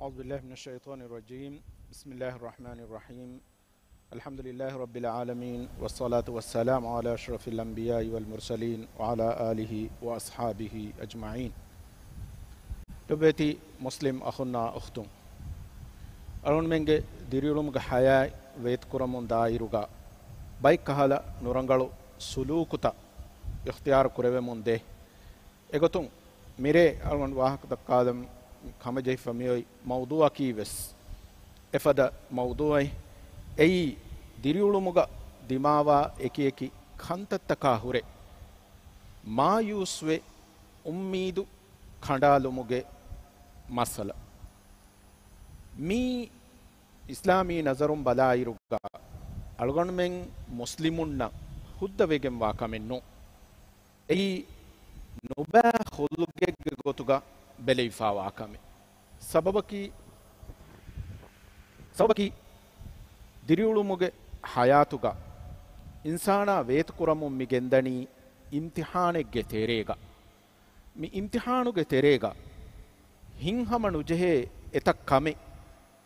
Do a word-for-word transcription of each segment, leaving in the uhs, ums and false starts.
أعوذ بالله من الشيطان الرجيم. بسم الله الرحمن الرحيم. الحمد لله رب العالمين، والصلاة والسلام على أشرف الأنبياء والمرسلين، وعلى آله وأصحابه أجمعين. ލޮބުވެތި މުސްލިމް އަޚުންނާ އުޚްތުން، އަޅުގަނޑުމެންގެ ދިރިއުޅުމުގެ ޙަޔާތް ވޭތުކުރަމުން ދާއިރުގަ ބައެއްކަހަލަ ނުރަނގަޅު ސުލޫކުތައް އިޚްތިޔާރު ކުރެވެމުން ދޭ. އެގޮތުން މިރޭ އަޅުގަނޑު ވާހަކަ ދައްކާލަން ކަމަޖެހިފަ މިއޮތް މައުޟޫއަކީ ވެސް އެފަދަ މައުޟޫއެއް. އެއީ، ދިރިއުޅުމުގަ ދިމާވާ އެކިއެކި ކަންތައްތަކާ ހުރެ މާޔޫސްވެ އުއްމީދު ކަނޑާލުމުގެ މައްސަލަ. މީ އިސްލާމީ ނަޒަރުން ބަލާއިރުގަ އަޅުގަނޑުމެން މުސްލިމުންނަށް ހުއްދަވެގެންވާ ކަމެއް ނޫން. އެއީ ނުބައި ޚުލްގެއްގެ ގޮތުގަ ބެލެވިފާވާ ކަމެއް. ސަބަބަކީ، ސަބަބަކީ، ދިރިއުޅުމުގެ ޙަޔާތުގަ އިންސާނާ ވޭތުކުރަމުން މި ގެންދަނީ އިމްތިޙާނެއްގެ ތެރޭގަ. މި އިމްތިޙާނުގެ ތެރޭގަ ހިތްހަމަ ނުޖެހޭ އެތައް ކަމެއް،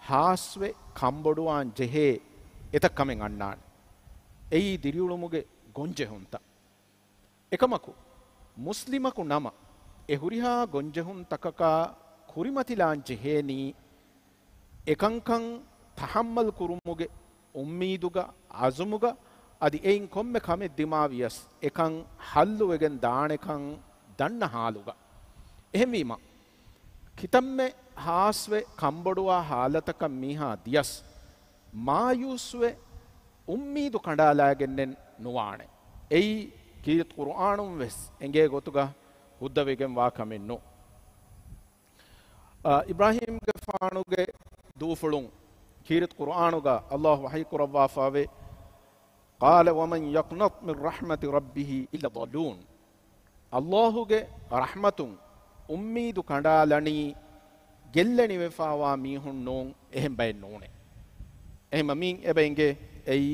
ހާސްވެ ކަންބޮޑުވާން ޖެހޭ އެތައް ކަމެއް އަންނާނެ. އެއީ ދިރިއުޅުމުގެ ގޮންޖެހުންތައް. އެކަމަކު، މުސްލިމަކު ނަމަ، އެ ހުރިހާ ގޮންޖެހުންތަކަކާ ކުރިމަތިލާން ޖެހޭނީ، އެކަންކަން ތަޙައްމަލް ކުރުމުގެ އުއްމީދުގަ، އަޒުމުގަ، އަދި އެއިން ކޮންމެ ކަމެއް ދިމާވިޔަސް، އެކަން ހައްލުވެގެން ދާނެކަން ދަންނަ ހާލުގަ. އެހެންވީމަ، ކިތަންމެ ހާސްވެ ކަންބޮޑުވާ ހާލަތަކަށް މީހާ ދިޔަސް، މާޔޫސްވެ އުއްމީދު ކަނޑާލާގެންނެއް ނުވާނެ. އެއީ ކީރިތި ޤުރުއާނުން ވެސް އެނގޭ ގޮތުގަ ހުއްދަވެގެންވާ ކަމެއް ނޫން. އާ، އިބްރާހީމްގެފާނުގެ ދޫފުޅުން ކީރިތި ޤުރުއާނުގަ ﷲ ވަޙީ ކުރައްވާފައިވޭ، قال ومن يقنط من رحمة ربه إلا الضالون. ﷲ ގެ ރަޙްމަތުން އުއްމީދު ކަނޑާލަނީ ގެއްލެނިވެފާވާ މީހުން ނޫން، އެހެން ބައެއް ނޫނޭ. އެހެންމަ މީން އެބަ އެނގޭ އެއީ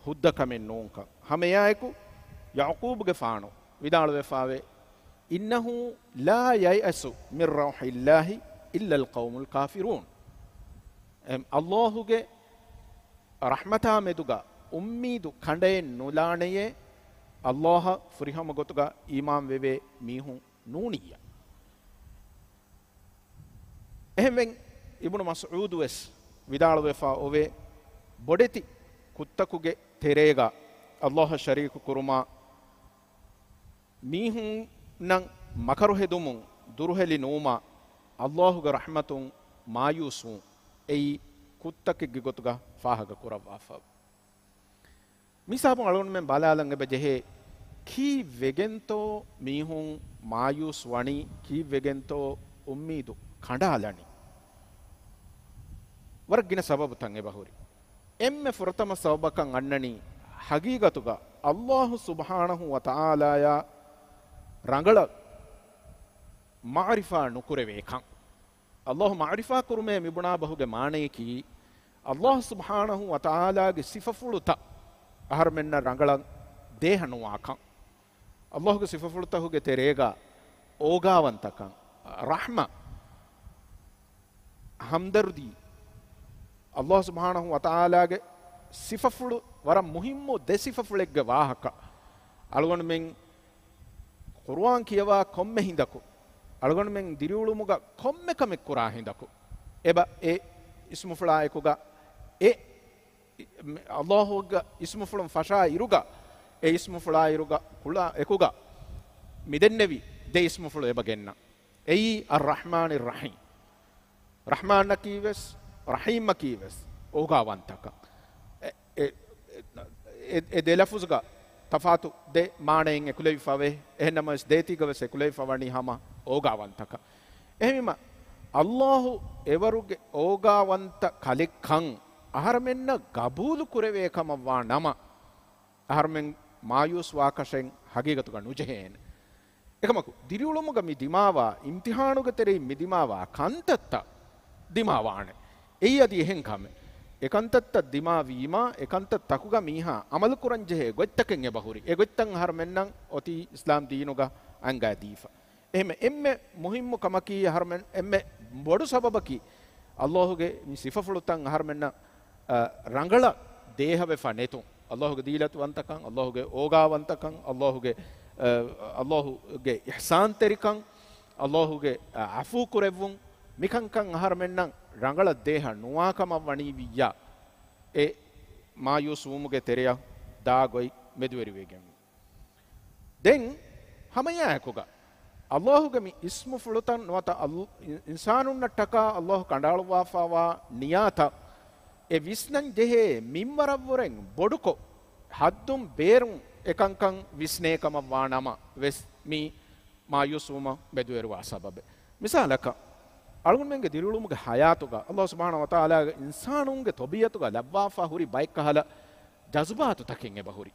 ހުއްދަ ކަމެއް ނޫންކަން. ހަމައެއާއެކު ޔަޢުޤޫބުގެފާނު ވިދާޅުވެފާވޭ، إنه لا ييأس من روح الله إلا القوم الكافرون. އެ، ﷲ ގެ ރަޙްމަތާ މެދުގަ އުއްމީދު ކަނޑައެއް ނުލާނެޔޭ، ﷲ އަށް ފުރިހަމަ ގޮތުގަ އީމާން ވެވޭ މީހުން ނޫނިއްޔާ. އެހެންވެ، އިބްނު މަސްޢޫދު ވެސް ވިދާޅުވެފަ އޮވޭ، ބޮޑެތި ކުށްތަކުގެ ތެރޭގަ ﷲ އަށް ޝަރީކު ކުރުމާ، މީހުންނަށް މަކަރު ހެދުމުން ދުރުހެލި ނުވުމާ، ﷲ ގެ ރަޙްމަތުން މާޔޫސްވުން، އެއީ ކުށްތަކެއްގެ ގޮތުގަ ފާހަގަ ކުރައްވާފަ. މިސާބުން އަޅުގަނޑުމެން ބަލާލަން އެބަ ޖެހޭ، ކީއްވެގެންތޯ މީހުން މާޔޫސް ވަނީ، ކީއްވެގެންތޯ އުއްމީދު ކަނޑާލަނީ؟ ވަރަށް ގިނަ ސަބަބުތައް އެބަ ހުރި. އެންމެ ފުރަތަމަ ސަބަބަކަށް އަންނަނީ، ޙަގީގަތުގަ ﷲ ސުބްޙާނަހޫ ވަތަޢާލާޔާ ރަނގަޅަށް މަޢުރިފާ ނުކުރެވޭކަން. ﷲ މަޢުރިފާ ކުރުމޭ މިބުނާ ބަހުގެ މާނަޔަކީ، ﷲ ސުބްޙާނަހޫ ވަތަޢާލާގެ ސިފަފުޅުތައް އަހަރުމެންނަށް ރަނގަޅަށް ދޭހަ ނުވާކަން. ﷲ ގެ ސިފަފުޅުތަކުގެ ތެރޭގަ އޯގާވަންތަކަން، ރަޙްމަ، ހަމްދަރުދީ، ﷲ ސުބްޙާނަހޫ ވަތަޢާލާގެ ސިފަފުޅު ވަރަށް މުހިއްމު ދެ ސިފަފުޅެއްގެ ވާހަކަ. އަޅުގަނޑުމެން ޤުރުއާން ކިޔަވާ ކޮންމެ ހިނދަކު، އަޅުގަނޑުމެން ދިރިއުޅުމުގަ ކޮންމެ ކަމެއް ކުރާ ހިނދަކު، އެބަ އެ އިސްމުފުޅާ އެކުގަ އެ ﷲ ގެ އިސްމުފުޅުން ފަށާ އިރުގަ، އެ އިސްމުފުޅާ އިރުގަ ކުޅާ އެކުގަ މި ދެންނެވި ދެ އިސްމުފުޅު އެބަ ގެންނަ. އެއީ އައްރަޙްމާނިއްރަޙީމް. ރަޙްމާނަކީ ވެސް، ރަޙީމަކީ ވެސް އޯގާވަންތަކަން. އެ، އެ، އެ، އެ ދެ ލަފުޒުގަ ތަފާތު ދެ މާނައިން އެކުލެވިފަވޭ. އެހެންނަމަވެސް ދޭތީގަ ވެސް އެކުލެވިފަވަނީ ހަމަ އޯގާވަންތަކަން. އެހެންވީމަ، ﷲ އެވަރުގެ އޯގާވަންތަ ކަލެއްކަން އަހަރަމެންނަށް ގަބޫލު ކުރެވޭ ކަމަށްވާ ނަމަ، އަހަރުމެން މާޔޫސް ވާކަށެއް ހަގީގަތުގަ ނުޖެހޭނެ. އެކަމަކު، ދިރިއުޅުމުގަ މި ދިމާވާ، އިމްތިޙާނުގެ ތެރެއިން މި ދިމާވާ ކަންތައްތައް ދިމާވާނެ. އެއީ އަދި އެހެން ކަމެއް. އެ ކަންތައްތައް ދިމާވީމާ، އެ ކަންތައް ތަކުގަ މީހާ އަމަލު ކުރަން ޖެހޭ ގޮތްތަކެއް އެބަ ހުރި. އެ ގޮތްތައް އަހަރުމެންނަށް އޮތީ އިސްލާމް ދީނުގަ އަންގާ ދީފަ. އެހެން އެންމެ މުހިއްމު ކަމަކީ، އަހަރުމެން އެންމެ ބޮޑު ސަބަބަކީ، އައްލާހުގެ މި ސިފަފުޅުތައް އަހަރުމެންނަށް، އަ، ރަނގަޅަށް ދޭހަވެފަ ނެތުން. އައްލާހުގެ ދީލަތިވަންތަކަން، އައްލާހުގެ އޯގާވަންތަކަން، އައްލާހުގެ، އަ، އައްލާހުގެ އިޙްސާންތެރިކަން، އައްލާހުގެ، އަ، ޢަފޫ ކުރެއްވުން، މިކަންކަން އަހަރުމެންނަށް ރަނގަޅަށް ދޭހަ ނުވާކަމަށް ވަނީވިއްޔާ، އެ މާޔޫސް ވުމުގެ ތެރެއަށް ދާ ގޮތް މެދުވެރިވެގެން. ދެން ހަމައެއާއެކުގަ އައްލާހުގެ މި އިސްމުފުޅުތައް ނުވަތަ އަލް-، އިންސާނުންނަށްޓަކާ އައްލާހު ކަނޑައަޅުއްވާފައިވާ ނިޔާތައް އެ ވިސްނަން ޖެހޭ މިންވަރަށްވުރެން ބޮޑުކޮށް، ޙައްދުން ބޭރުން އެކަންކަން ވިސްނޭ ކަމަށް ވާ ނަމަ ވެސް މި މާޔޫސްވުމަށް މެދުވެރިވާ ސަބަބެއް. މިސާލަކަށް، އަޅުގަނޑުމެންގެ ދިރިއުޅުމުގެ ޙަޔާތުގަ އައްލާހު ސުބްޙާނަހޫ ވަތަޢާލާގެ އިންސާނުންގެ ޠަބީޢަތުގަ ލައްވާފަ ހުރި ބައެއްކަހަލަ ޖަޒުބާތުތަކެއް އެބަހުރި.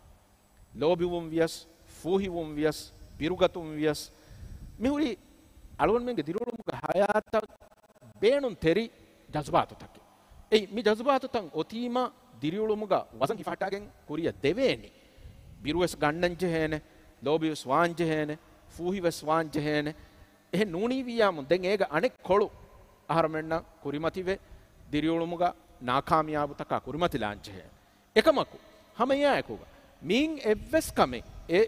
ލޯބިވުން ވިޔަސް، ފޫހިވުން ވިޔަސް، ބިރުގަތުން ވިޔަސް، މިހުރީ އަޅުގަނޑުމެންގެ ދިރިއުޅުމުގެ ޙަޔާތަށް ބޭނުންތެރި ޖަޒުބާތުތަކެއް. އެއީ، މި ޖަޒުބާތުތައް އޮތީމަ ދިރިއުޅުމުގަ ވަޒަން ހިފަހައްޓާގެން ކުރިއަށް ދެވޭނެ. ބިރުވެސް ގަންނަން ޖެހޭނެ، ލޯބިވެސް ވާން ޖެހޭނެ، ފޫހިވެސް ވާން ޖެހޭނެ. އެހެން ނޫނީވިއްޔާމު ދެން އޭގެ އަނެއްކޮޅު އަހަރުމެންނަށް ކުރިމަތިވެ، ދިރިއުޅުމުގަ ނާކާމިޔާބުތަކާ ކުރިމަތިލާން ޖެހޭ. އެކަމަކު، ހަމައެއާއެކުގަ މީން އެއްވެސް ކަމެއް އެ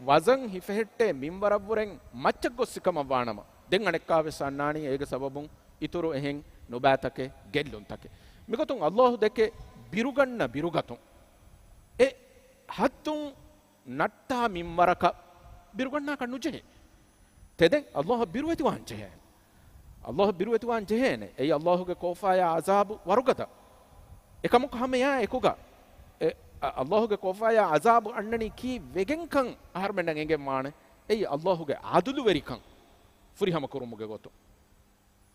ވަޒަން ހިފެހެއްޓޭ މިންވަރަށްވުރެން މައްޗަށް ގޮއްސިކަމަށް ވާނަމަ، ދެން އަނެއްކާވެސް އަންނާނީ އޭގެ ސަބަބުން އިތުރު އެހެން ނުބައިތަކެއް، ގެއްލުންތަކެއް. މިގޮތުން އައްލާހު ދެކެ ބިރުގަންނަ ބިރުގަތުން އެ ޙައްދުން ނައްޓާ މިންވަރަކަށް ބިރުގަންނާކަށް ނުޖެހޭ. ތެދެއް އައްލާހަށް ބިރުވެތިވާން ޖެހޭނެ. އައްލާހަށް ބިރުވެތިވާން ޖެހޭނެ. އެއީ އައްލާހުގެ ކޯފާޔާ ޢަޒާބު ވަރުގަދަ. އެކަމަކު ހަމައެއާ އެކުގަ، އެ، އަ-، އައްލާހުގެ ކޯފާޔާ ޢަޒާބު އަންނަނީ ކީއްވެގެންކަން އަހަރުމެންނަށް އެނގެން ވާނެ. އެއީ އައްލާހުގެ ޢަދުލުވެރިކަން ފުރިހަމަ ކުރުމުގެ ގޮތުން.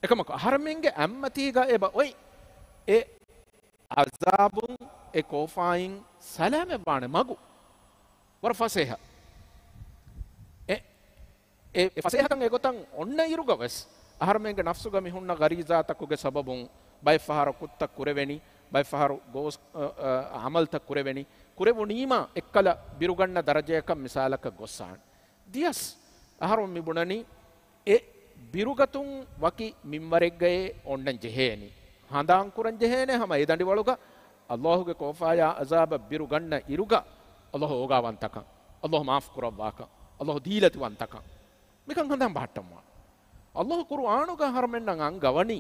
އެކަމަކު އަހަރެމެންގެ އަތްމަތީގަ އެބަ އޮތް އެ ޢަޒާބުން އެ ކޯފާއިން ސަލާމަތްވާނެ މަގު ވަރަށް ފަސޭހަ. އެ، އެ، އެ ފަސޭހަކަން އެގޮތަށް އޮންނަ އިރުގަ ވެސް، އަހަރެމެންގެ ނަފްސުގަ މި ހުންނަ ޣަރީޒާތަކުގެ ސަބަބުން ބައެއް ފަހަރަށް ކުށްތައް ކުރެވެނީ، ބައެއް ފަހަރު ގޯސް، އަ، އަ، ޢަމަލްތައް ކުރެވެނީ، ކުރެވުނީމާ އެއްކަލަ ބިރުގަންނަ ދަރަޖަޔަކަށް މިސާލަކަށް ގޮއްސާނެ. ދިޔަސް، އަހަރުން މި ބުނަނީ، އެ ބިރުގަތުން ވަކި މިންވަރެއްގައޭ އޮންނަން ޖެހޭނީ. ހަނދާން ކުރަން ޖެހޭނެ ހަމަ އެ ދަނޑިވަޅުގަ އައްލާހުގެ ކޯފާޔާ ޢަޒާބަށް ބިރު ގަންނަ އިރުގަ، އައްލާހު އޯގާވަންތަކަން، އައްލާހު މާފު ކުރައްވާކަން، އައްލާހު ދީލަތިވަންތަކަން. މިކަން ހަނދާން ބަހައްޓަންވާނެ. އައްލާހު ޤުރުއާނުގަ އަހަރުމެންނަށް އަންގަވަނީ،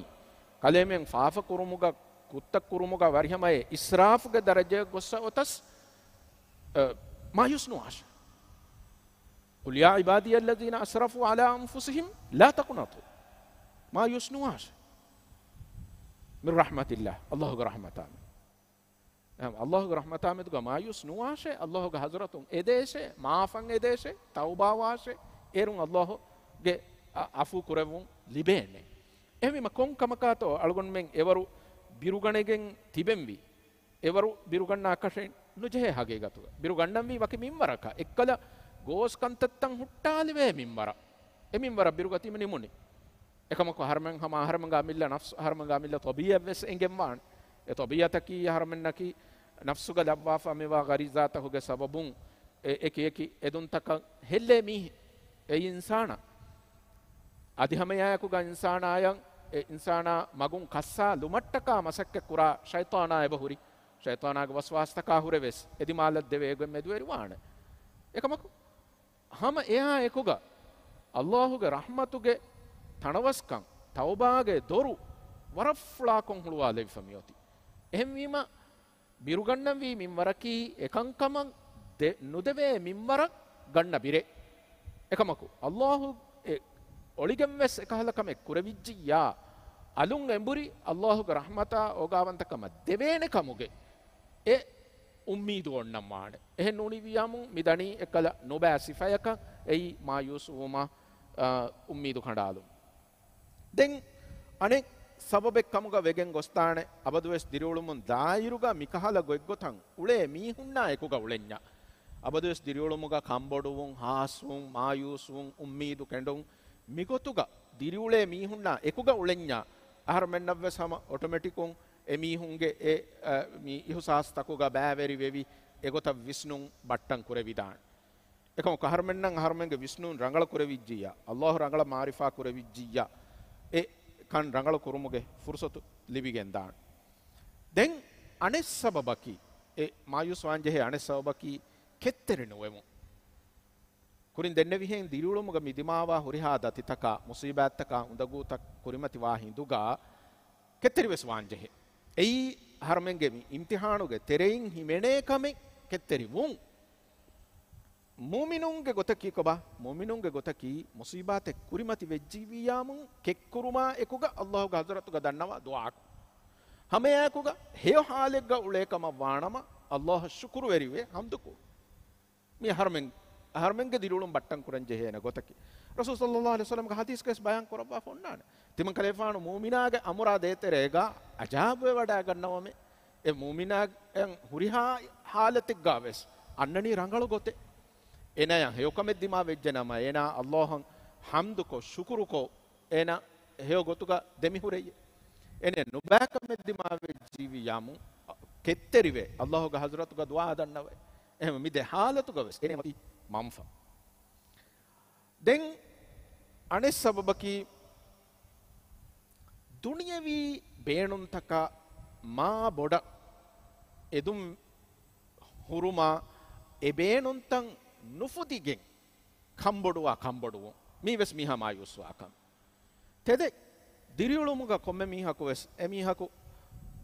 ކަލޭމެން ފާފަ ކުރުމުގަ، ކުށްތައް ކުރުމުގަ ވަރިހަމައެއް އިސްރާފުގެ ދަރަޖަޔަށް ގޮއްސަ އޮތަސް، އަ، މާޔޫސް ނުވާށޭ. قل يا عبادي الذين أسرفوا على أنفسهم لا تقنطوا. މާޔޫސް ނުވާށޭ. من رحمة الله، އައްލާހުގެ ރަޙްމަތާމެދު. އެހެން އައްލާހުގެ ރަޙްމަތާމެދުގަ މާޔޫސް ނުވާށޭ، އައްލާހުގެ ޙަޟްރަތުން އެދޭށޭ، މާފަށް އެދޭށޭ، ތައުބާވާށޭ، އޭރުން އައްލާހުގެ އަ-، ޢަފޫ ކުރެއްވުން ލިބޭނެ. އެހެންވީމަ ކޮން ކަމަކާތޯ އަޅުގަނޑުމެން އެވަރު ބިރުގަނެގެން ތިބެންވީ؟ އެވަރު ބިރުގަންނާކަށެއް ނުޖެހޭ ހަގީގަތުގަ. ބިރުގަންނަންވީ ވަކި މިންވަރަކަށް. އެއްކަލަ ގޯސް ކަންތައްތައް ހުއްޓާލެވޭ މިންވަރަށް. އެ މިންވަރަށް ބިރުގަތީމަ ނިމުނީ. އެކަމަކު އަހަރެމެން ހަމަ އަހަރެމެންގެ އަމިއްލަ ނަފްސު، އަހަރެމެންގެ އަމިއްލަ ޠަބީޢަތްވެސް އެނގެންވާނެ. އެ ޠަބީޢަތަކީ އަހަރެމެންނަކީ ނަފްސުގަ ލައްވާފަ މިވާ ޣަރީޒާތަކުގެ ސަބަބުން އެ އެކި އެކި އެދުންތަކަށް ހެއްލޭ މީހެއް. އެއީ އިންސާނާ. އަދި ހަމައެއާއެކުގަ އިންސާނާޔަށް އެ އިންސާނާ މަގުން ކައްސާލުމަށްޓަކާ މަސައްކަތްކުރާ ޝައިޠާނާ އެބަހުރި. ޝައިޠާނާގެ ވަސްވާސްތަކާ ހުރެވެސް އެދިމާލަށް ދެވޭ ގޮތް މެދުވެރިވާނެ. އެކަމަކު، ހަމަ އެއާ އެކުގަ އައްލާހުގެ ރަޙްމަތުގެ ތަނަވަސްކަން، ތައުބާގެ ދޮރު ވަރަށް ފުޅާކޮށް ހުޅުވާލެވިފަ މިއޮތީ. އެހެންވީމަ، ބިރުގަންނަންވީ މިންވަރަކީ އެކަންކަމަށް ދެ-، ނުދެވޭ މިންވަރަށް ގަންނަ ބިރެއް. އެކަމަކު، އައްލާހު އެ އޮޅިގެންވެސް އެކަހަލަ ކަމެއް ކުރެވިއްޖިއްޔާ، އަލުން އެނބުރި އައްލާހުގެ ރަޙްމަތާ އޯގާވަންތަކަމަށް ދެވޭނެ ކަމުގެ އެ އުއްމީދު އޮންނަން ވާނެ. އެހެން ނޫނިވިއްޔާމު މި ދަނީ އެއްކަލަ ނުބައި ސިފަޔަކަށް، އެއީ މާޔޫސް ވުމާ، އާ، އުއްމީދު ކަނޑާލުން. ދެން އަނެއް ސަބަބެއް ކަމުގަ ވެގެން ގޮސްދާނެ، އަބަދުވެސް ދިރިއުޅުމުން ދާއިރުގަ މިކަހަލަ ގޮތްގޮތަށް އުޅޭ މީހުންނާ އެކުގަ އުޅެންޏާ. އަބަދުވެސް ދިރިއުޅުމުގަ ކަންބޮޑުވުން، ހާސްވުން، މާޔޫސްވުން، އުއްމީދު ކެނޑުން، މިގޮތުގަ ދިރިއުޅޭ މީހުންނާ އެކުގަ އުޅެންޏާ، އަހަރުމެންނަށްވެސް ހަމަ އޮޓޮމެޓިކުން އެ މީހުންގެ އެ، އަ، މި އިހުސާސްތަކުގަ ބައިވެރިވެވި، އެގޮތަށް ވިސްނުން ބައްޓަން ކުރެވިދާނެ. އެކަމަކު އަހަރުމެންނަށް އަހަރުމެންގެ ވިސްނުން ރަނގަޅަށް ކުރެވިއްޖިއްޔާ، އައްލާހު ރަނގަޅަށް މަޢުރިފާ ކުރެވިއްޖިއްޔާ، އެ ކަން ރަނގަޅު ކުރުމުގެ ފުރުސަތު ލިބިގެންދާނެ. ދެން އަނެއް ސަބަބަކީ، އެ މާޔޫސްވާންޖެހޭ އަނެއް ސަބަބަކީ ކެތްތެރި ނުވެމުން. ކުރިން ދެންނެވިހެން ދިރިއުޅުމުގަ މި ދިމާވާ ހުރިހާ ދަތިތަކާ، މުސީބާތްތަކާ، އުނދަގޫތައް ކުރިމަތިވާ ހިނދުގަ ކެތްތެރިވެސް ވާންޖެހޭ. އެއީ އަހަރުމެންގެ މި އިމްތިހާނުގެ ތެރެއިން ހިމެނޭ ކަމެއް ކެތްތެރިވުން. މުއުމިނުންގެ ގޮތަކީ ކޮބާ؟ މުއުމިނުންގެ ގޮތަކީ މުސީބާތެއް ކުރިމަތި ވެއްޖިއްޔާމުން ކެއްކުރުމާ އެކުގަ އައްލާހުގެ ޙަޟްރަތުގަ ދަންނަވާ ދުޢާކު. ހަމައެއާއެކުގަ ހެޔޮ ޙާލެއްގަ އުޅޭ ކަމަށް ވާނަމަ އައްލާހަށް ޝުކުރުވެރިވެ ޙަމްދުކުރު. މި އަހަރުމެން، އަހަރުމެންގެ ދިރިއުޅުން ބައްޓަން ކުރަން ޖެހޭނެ ގޮތަކީ. ރަސޫލު ޞައްލައްލާހު ޢަލައިހި ވަސައްލަމްގެ ޙަދީޘްގައި ވެސް ބަޔާން ކުރައްވާފަ އޮންނާނެ. ތިމަން ކަލޭފާނު މުއުމިނާގެ އަމުރާ ދޭތެރޭގަ އަޖާބުވެވަޑައިގަންނަވަމޭ. އެ މުއުމިނާއަށް ހުރިހާ ޙާލަތެއްގަ ވެސް އަންނަނީ ރަނގަޅު ގޮތެއް. އޭނާޔަށް ހެޔޮކަމެއް ދިމާވެއްޖެ ނަމަ، އޭނާ އައްލާހަށް ޙަމްދުކޮށް، ޝުކުރުކޮށް، އޭނާ ހެޔޮ ގޮތުގަ ދެމިހުރެއްޔޭ. އޭނާ ނުބައިކަމެއް ދިމާވެއްޖިއްޔާމު ކެތްތެރިވެ، އައްލާހުގެ ޙަޟްރަތުގަ ދުޢާ ދަންނަވައި. އެހެން މި ދެ ޙާލަތުގަ ވެސް އޭނާ ވަކި މަންފާ. ދެން އަނެއް ސަބަބަކީ، ދުނިޔަވީ ބޭނުންތަކާ މާ ބޮޑަށް އެދުން ހުރުމާ، އެ ބޭނުންތައް ނުފުދިގެން ކަންބޮޑުވާ ކަންބޮޑުވުން. މީ ވެސް މީހާ މާޔޫސްވާ ކަމެއް. ތެދެއް، ދިރިއުޅުމުގަ ކޮންމެ މީހަކު ވެސް އެމީހަކު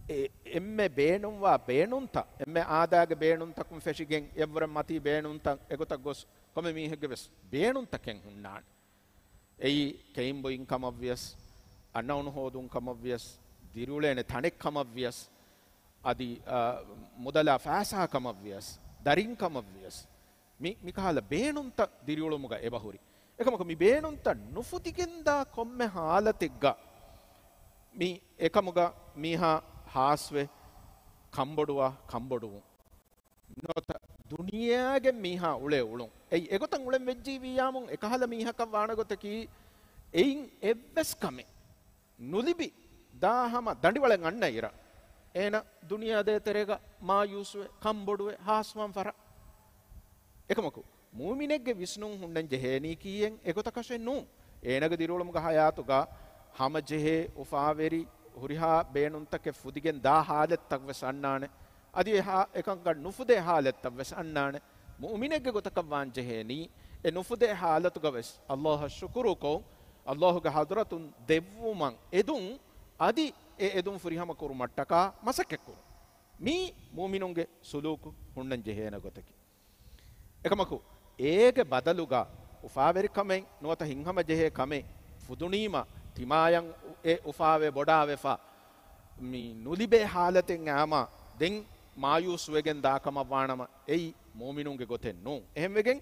އެ-، އެންމެ ބޭނުންވާ ބޭނުންތައް، އެންމެ އާދައިގެ ބޭނުންތަކުން ފެށިގެން އެއަށްވުރެ މަތީ ބޭނުންތައް އެގޮތަށް ގޮސް، ކޮންމެ މީހެއްގެ ވެސް ބޭނުންތަކެއް ހުންނާނެ. އެއީ ކެއިން ބުއިން ކަމަށްވިޔަސް، އަންނައުނު ހޯދުން ކަމަށްވިޔަސް، ދިރިއުޅޭނެ ތަނެއް ކަމަށްވިޔަސް، އަދި، އާ، މުދަލާ ފައިސާ ކަމަށްވިޔަސް، ދަރިން ކަމަށްވިޔަސް، މި، މިކަހަލަ ބޭނުންތައް ދިރިއުޅުމުގަ އެބަހުރި. އެކަމަކު މި ބޭނުންތައް ނުފުދިގެންދާ ކޮންމެ ހާލަތެއްގަ މި އެކަމުގަ މީހާ ހާސްވެ ކަންބޮޑުވާ ކަންބޮޑުވުން. ނުވަތަ ދުނިޔޭގެ މީހާ އުޅޭ އުޅުން. އެއީ އެގޮތަށް އުޅެން ވެއްޖީވިއްޔާމުން އެކަހަލަ މީހަކަށް ވާނެ ގޮތަކީ، އެއިން އެއްވެސް ކަމެއް ނުލިބި ދާ ހަމަ ދަނޑިވަޅެއް އަންނަ އިރަށް، އޭނަ ދުނިޔެ ދޭތެރޭގަ މާޔޫސްވެ، ކަންބޮޑުވެ، ހާސްވާން ފަރާ. އެކަމަކު، މުއުމިނެއްގެ ވިސްނުން ހުންނަން ޖެހޭނީ ކީއެއް އެގޮތަކަށެއް ނޫން. އޭނަގެ ދިރިއުޅުމުގެ ހަޔާތުގަ ހަމަޖެހޭ އުފާވެރި ހުރިހާ ބޭނުންތަކެއް ފުދިގެން ދާ ހާލަތްތައް ވެސް އަންނާނެ. އަދި އެ ހާ-، އެކަންކަން ނުފުދޭ ހާލަތްތައް ވެސް އަންނާނެ. މުއުމިނެއްގެ ގޮތަކަށް ވާން ޖެހޭނީ، އެ ނުފުދޭ ހާލަތުގަ ވެސް އައްލާހަށް ޝުކުރުކޮށް، އައްލާހުގެ ޙަޟްރަތުން ދެއްވުމަށް އެދުން، އަދި އެ އެދުން ފުރިހަމަ ކުރުމަށްޓަކާ މަސައްކަތްކުރުން. މީ މުއުމިނުންގެ ސުލޫކު ހުންނަން ޖެހޭނެ ގޮތަކީ. އެކަމަކު، އޭގެ ބަދަލުގަ އުފާވެރިކަމެއް ނުވަތަ ހިތްހަމަޖެހޭ ކަމެއް ފުދުނީމަ، ތިމާޔަށް އެ އުފާވެ ބޮޑާވެފަ، މި ނުލިބޭ ހާލަތެއް އާމާ ދެން މާޔޫސްވެގެން ދާކަމަށްވާނަމަ، އެއީ މުއުމިނުންގެ ގޮތެއް ނޫން. އެހެންވެގެން،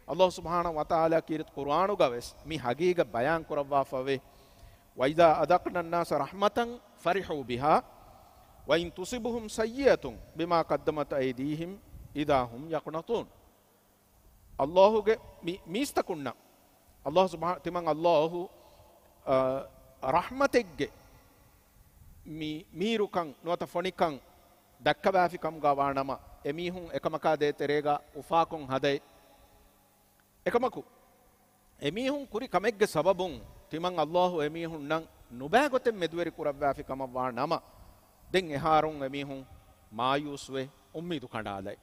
އައްލާހު ސުބްޙާނަހު ވަތަޢާލާ ކީރިތި ޤުރުއާނުގަ ވެސް މި ހަގީގަތް ބަޔާން ކުރައްވާފަވޭ. وَإِذَا أَذَقْنَا النَّاسَ رَحْمَةً فَرِحُوا بِهَا وَإِن تُصِبْهُمْ سَيِّئَةٌ بِمَا قَدَّمَتْ أَيْدِيهِمْ إِذَا هُمْ يَقْنَطُونَ. އައްލާހުގެ މި-، މީސްތަކުންނަށް، އައްލާހު ސުބްޙާ-، ތިމަން އައްލާހު، އަ، ރަޙްމަތެއްގެ މި-، މީރުކަން ނުވަތަ ފޮނިކަން ދައްކަވާފި ކަމުގަ ވާނަމަ، އެމީހުން އެކަމަކާ ދޭތެރޭގަ އުފާކޮށް ހަދައި. އެކަމަކު، އެމީހުން ކުރި ކަމެއްގެ ސަބަބުން ތިމަން އައްލާހު އެމީހުންނަށް ނުބައި ގޮތެއް މެދުވެރި ކުރައްވާފި ކަމަށް ވާ ނަމަ، ދެން އެހާރުން އެމީހުން މާޔޫސްވެ އުއްމީދު ކަނޑާލައި.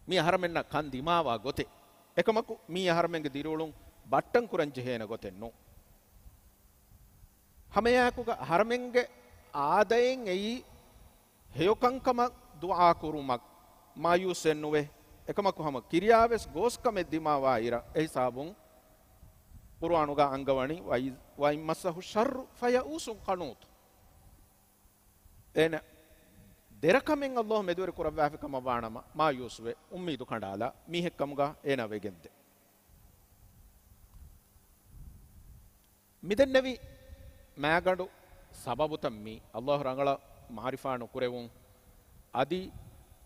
މީ އަހަރަމެންނަށް ކަން ދިމާވާ ގޮތެއް. އެކަމަކު، މީ އަހަރަމެންގެ ދިރިއުޅުން ބައްޓަން ކުރަން ޖެހޭނެ ގޮތެއް ނޫން. ހަމައެއާއެކުގަ އަހަރަމެންގެ އާދައިން އެއީ ހެޔޮކަންކަމަށް ދުޢާ ކުރުމަށް މާޔޫސެއް ނުވޭ. އެކަމަކު ހަމަ ކިރިޔާވެސް ގޯސް ކަމެއް ދިމާވާ އިރަށް އެހިސާބުން ޤުރުއާނުގަ އަންގަވަނީ، وَإِذْ، وَإِن مَسَّهُ الشَّرُّ فَيَئُوسٌ قَنُوطٌ. އޭނަ ދެރަކަމެއް އައްލާހު މެދުވެރި ކުރައްވާފި ކަމަށް ވާނަމަ، މާޔޫސްވެ އުއްމީދު ކަނޑާލާ މީހެއްކަމުގަ އޭނާ ވެގެންދޭ. މިދެންނެވި މާގަނޑު ސަބަބުތައް މީ، އައްލާހު ރަނގަޅަށް މަޢުރިފާ ނުކުރެވުން، އަދި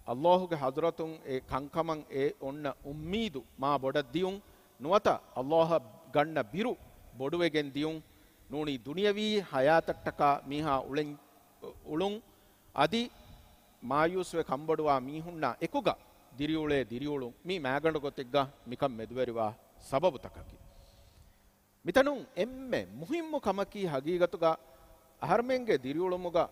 އައްލާހުގެ ޙަޟްރަތުން އެ ކަންކަމަށް އެ އޮންނަ އުއްމީދު މާ ބޮޑަށް ދިޔުން، ނުވަތަ އައްލާހަށް ގަންނަ ބިރު ބޮޑުވެގެން ދިޔުން، ނޫނީ ދުނިޔަވީ ޙަޔާތަށްޓަކާ މީހާ އުޅެން، އުޅުން، އަދި މާޔޫސްވެ ކަންބޮޑުވާ މީހުންނާ އެކުގަ ދިރިއުޅޭ ދިރިއުޅުން މީ މާގަނޑު ގޮތެއްގަ މިކަން މެދުވެރިވާ ސަބަބުތަކަކީ. މިތަނުން އެންމެ މުހިއްމު ކަމަކީ ހަގީގަތުގަ އަހަރުމެންގެ ދިރިއުޅުމުގަ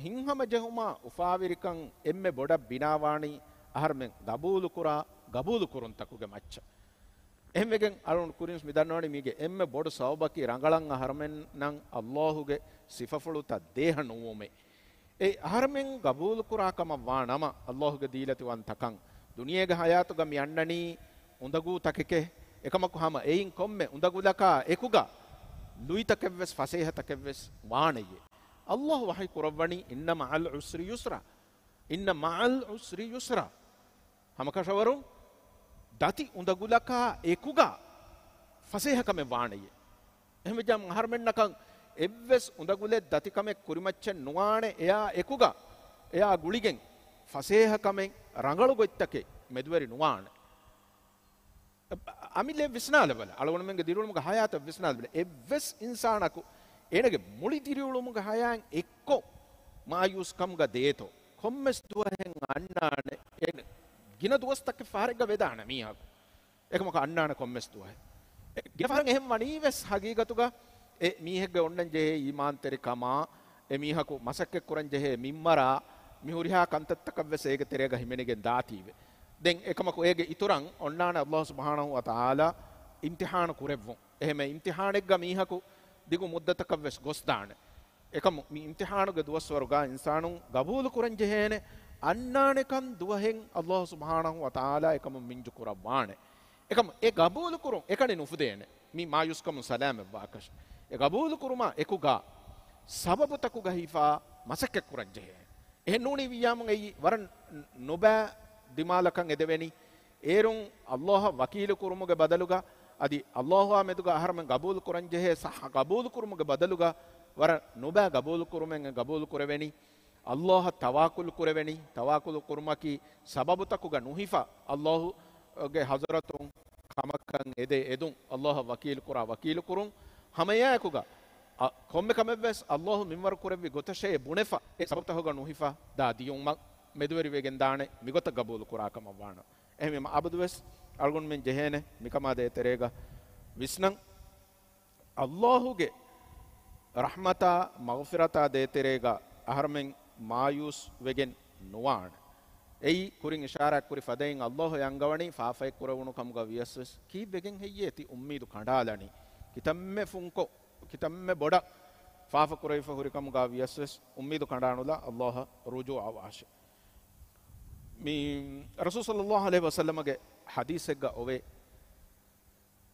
ހިތްހަމަޖެހުމާ އުފާވެރިކަން އެންމެ ބޮޑަށް ބިނާވާނީ އަހަރުމެން ގަބޫލުކުރާ ގަބޫލުކުރުންތަކުގެ މައްޗަށް. އެހެންވެގެން އަޅުގަނޑު ކުރިންސް މި ދަންނަވަނީ މީގެ އެންމެ ބޮޑު ސަބަބަކީ ރަނގަޅަށް އަހަރުމެންނަށް އައްލާހުގެ ސިފަފުޅުތައް ދޭހަ ނުވުމޭ. އެ އަހަރުމެން ގަބޫލުކުރާ ކަމަށް ވާ ނަމަ، އައްލާހުގެ ދީލަތިވަންތަކަން ދުނިޔޭގެ ހަޔާތުގަ މި އަންނަނީ އުނދަގޫތަކެކޭ. އެކަމަކު ހަމަ އެއިން ކޮންމެ އުނދަގުލަކާ އެކުގަ ލުއިތަކެއްވެސް ފަސޭހަތަކެއްވެސް ވާނެޔޭ. އައްލާހު ވަޙީ ކުރައްވަނީ، "إن مع العسر يسرا، إن مع العسر يسرا." ހަމަކަށަވަރުން ދަތި އުނދަގުލަކާ އެކުގަ ފަސޭހަކަމެއް ވާނެޔޭ. އެހެންވެއްޖާމަ އަހަރުމެންނަކަށް އެއްވެސް އުނދަގުލެއް ދަތިކަމެއް ކުރިމައްޗެއް ނުވާނެ، އެއާ އެކުގަ، އެއާ ގުޅިގެން ފަސޭހަކަމެއް، ރަނގަޅު ގޮތްތަކެއް މެދުވެރި ނުވާނެ. އަމިއްލައަށް ވިސްނާލަބަލަ، އަޅުގަނޑުމެންގެ ދިރިއުޅުމުގެ ހަޔާތަށް ވިސްނާލަބަލަ. އެއްވެސް އިންސާނަކު އޭނަގެ މުޅި ދިރިއުޅުމުގެ ހަޔާތް އެއްކޮށް މާޔޫސްކަމުގަ ދޭތޯ، ކޮންމެސް ދުވަހެއް އަންނާނެ، އޭނަ ގިނަ ދުވަސްތަކެއް ފަހަރެއްގަ ވެދާނެ މީހަކު. އެކަމަކު އަންނާނެ ކޮންމެސް ދުވަހެއް. އެ ގިނަ ފަހަރަށް އެހެން ވަނީވެސް ހަގީގަތުގަ އެ މީހެއްގެ އޮންނަން ޖެހޭ އީމާންތެރިކަމާ، އެ މީހަކު މަސައްކަތްކުރަން ޖެހޭ މިންވަރާ، މި ހުރިހާ ކަންތައްތަކަށްވެސް އޭގެ ތެރޭގަ ހިމެނިގެން ދާތީވެ. ދެން އެކަމަކު އޭގެ އިތުރަށް އޮންނާނެ އައްލާހު ސުބްޙާނަހު ވަތަޢާލާ އިމްތިޙާނު ކުރެއްވުން. އެހެންވެ އިމްތިޙާނެއްގަ މީހަކު ދިގު މުއްދަތަކަށްވެސް ގޮސްދާނެ. އެކަމު މި އިމްތިޙާނުގެ ދުވަސްވަރުގަ އިންސާނުން ގަބޫލުކުރަން ޖެހޭނެ، އަންނާނެކަން ދުވަހެއް އައްލާހު ސުބްޙާނަހު ވަތަޢާލާ އެކަމުން މިންޖު ކުރައްވާނެ. އެކަމު އެ ގަބޫލުކުރުން އެކަނި ނުފުދޭނެ. މި މާޔޫސްކަމުން ސަލާމަތްވާކަށް. އެ ގަބޫލުކުރުމާ އެކުގަ ސަބަބުތަކުގަ ހިފާ މަސައްކަތްކުރަން ޖެހޭ. އެހެން ނޫނީ ވިއްޔާމުން އެއީ ވަރަށް ނުބައި ދިމާލަކަށް އެދެވެނީ. އޭރުން އައްލާހަށް ވަކީލު ކުރުމުގެ ބަދަލުގަ، އަދި އައްލާހާ މެދުގަ އަހަރުމެން ގަބޫލު ކުރަން ޖެހޭ ޞައްޙަ ގަބޫލު ކުރުމުގެ ބަދަލުގަ، ވަރަށް ނުބައި ގަބޫލު ކުރުމެއް ގަބޫލު ކުރެވެނީ. އައްލާހަށް ތަވާކުލު ކުރެވެނީ. ތަވާކުލު ކުރުމަކީ ސަބަބުތަކުގަ ނުހިފަ އައްލާހުގެ ޙަޟްރަތުން ކަމަކަށް އެދެ އެދުން، އައްލާހަށް ވަކީލު ކުރާ ވަކީލު ކުރުން. ހަމައެއާއެކުގަ އަ، ކޮންމެ ކަމެއްވެސް އައްލާހު މިންވަރު ކުރެއްވި ގޮތަށޭ ބުނެފަ، އެ ސަބަބުތަކުގަ ނުހިފަ ދާ ދިޔުމަށް މެދުވެރިވެގެންދާނެ، މިގޮތަށް ގަބޫލު ކުރާ ކަމަށް ވާނަމަ. އެހެންވީމަ އަބަދުވެސް އަޅުގަނޑުމެން ޖެހޭނެ މިކަމާ ދޭތެރޭގަ ވިސްނަން. އައްލާހުގެ ރަޙްމަތާ މަޣްފިރަތާ ދޭތެރޭގަ އަހަރުމެން މާޔޫސް ވެގެން ނުވާނެ. އެއީ ކުރިން އިޝާރާތް ކުރި ފަދައިން އައްލާހު އަންގަވަނީ ފާފައެއް ކުރެވުނު ކަމުގަ ވިޔަސްވެސް ކީއްވެގެން ހެއްޔޭ ތި އުއްމީދު ކަނޑާލަނީ؟ ކިތަންމެ ފުންކޮށް، ކިތަންމެ ބޮޑަށް ފާފަ ކުރެވިފަ ހުރި ކަމުގަ ވިޔަސްވެސް އުއްމީދު ކަނޑާނުލާ އައްލާހަށް ރުޖޫޢަވާށެ. މި ރަސޫލު ޞައްލައްލާހު ޢަލައިހި ވަސައްލަމަގެ ޙަދީޘެއްގަ އޮވޭ.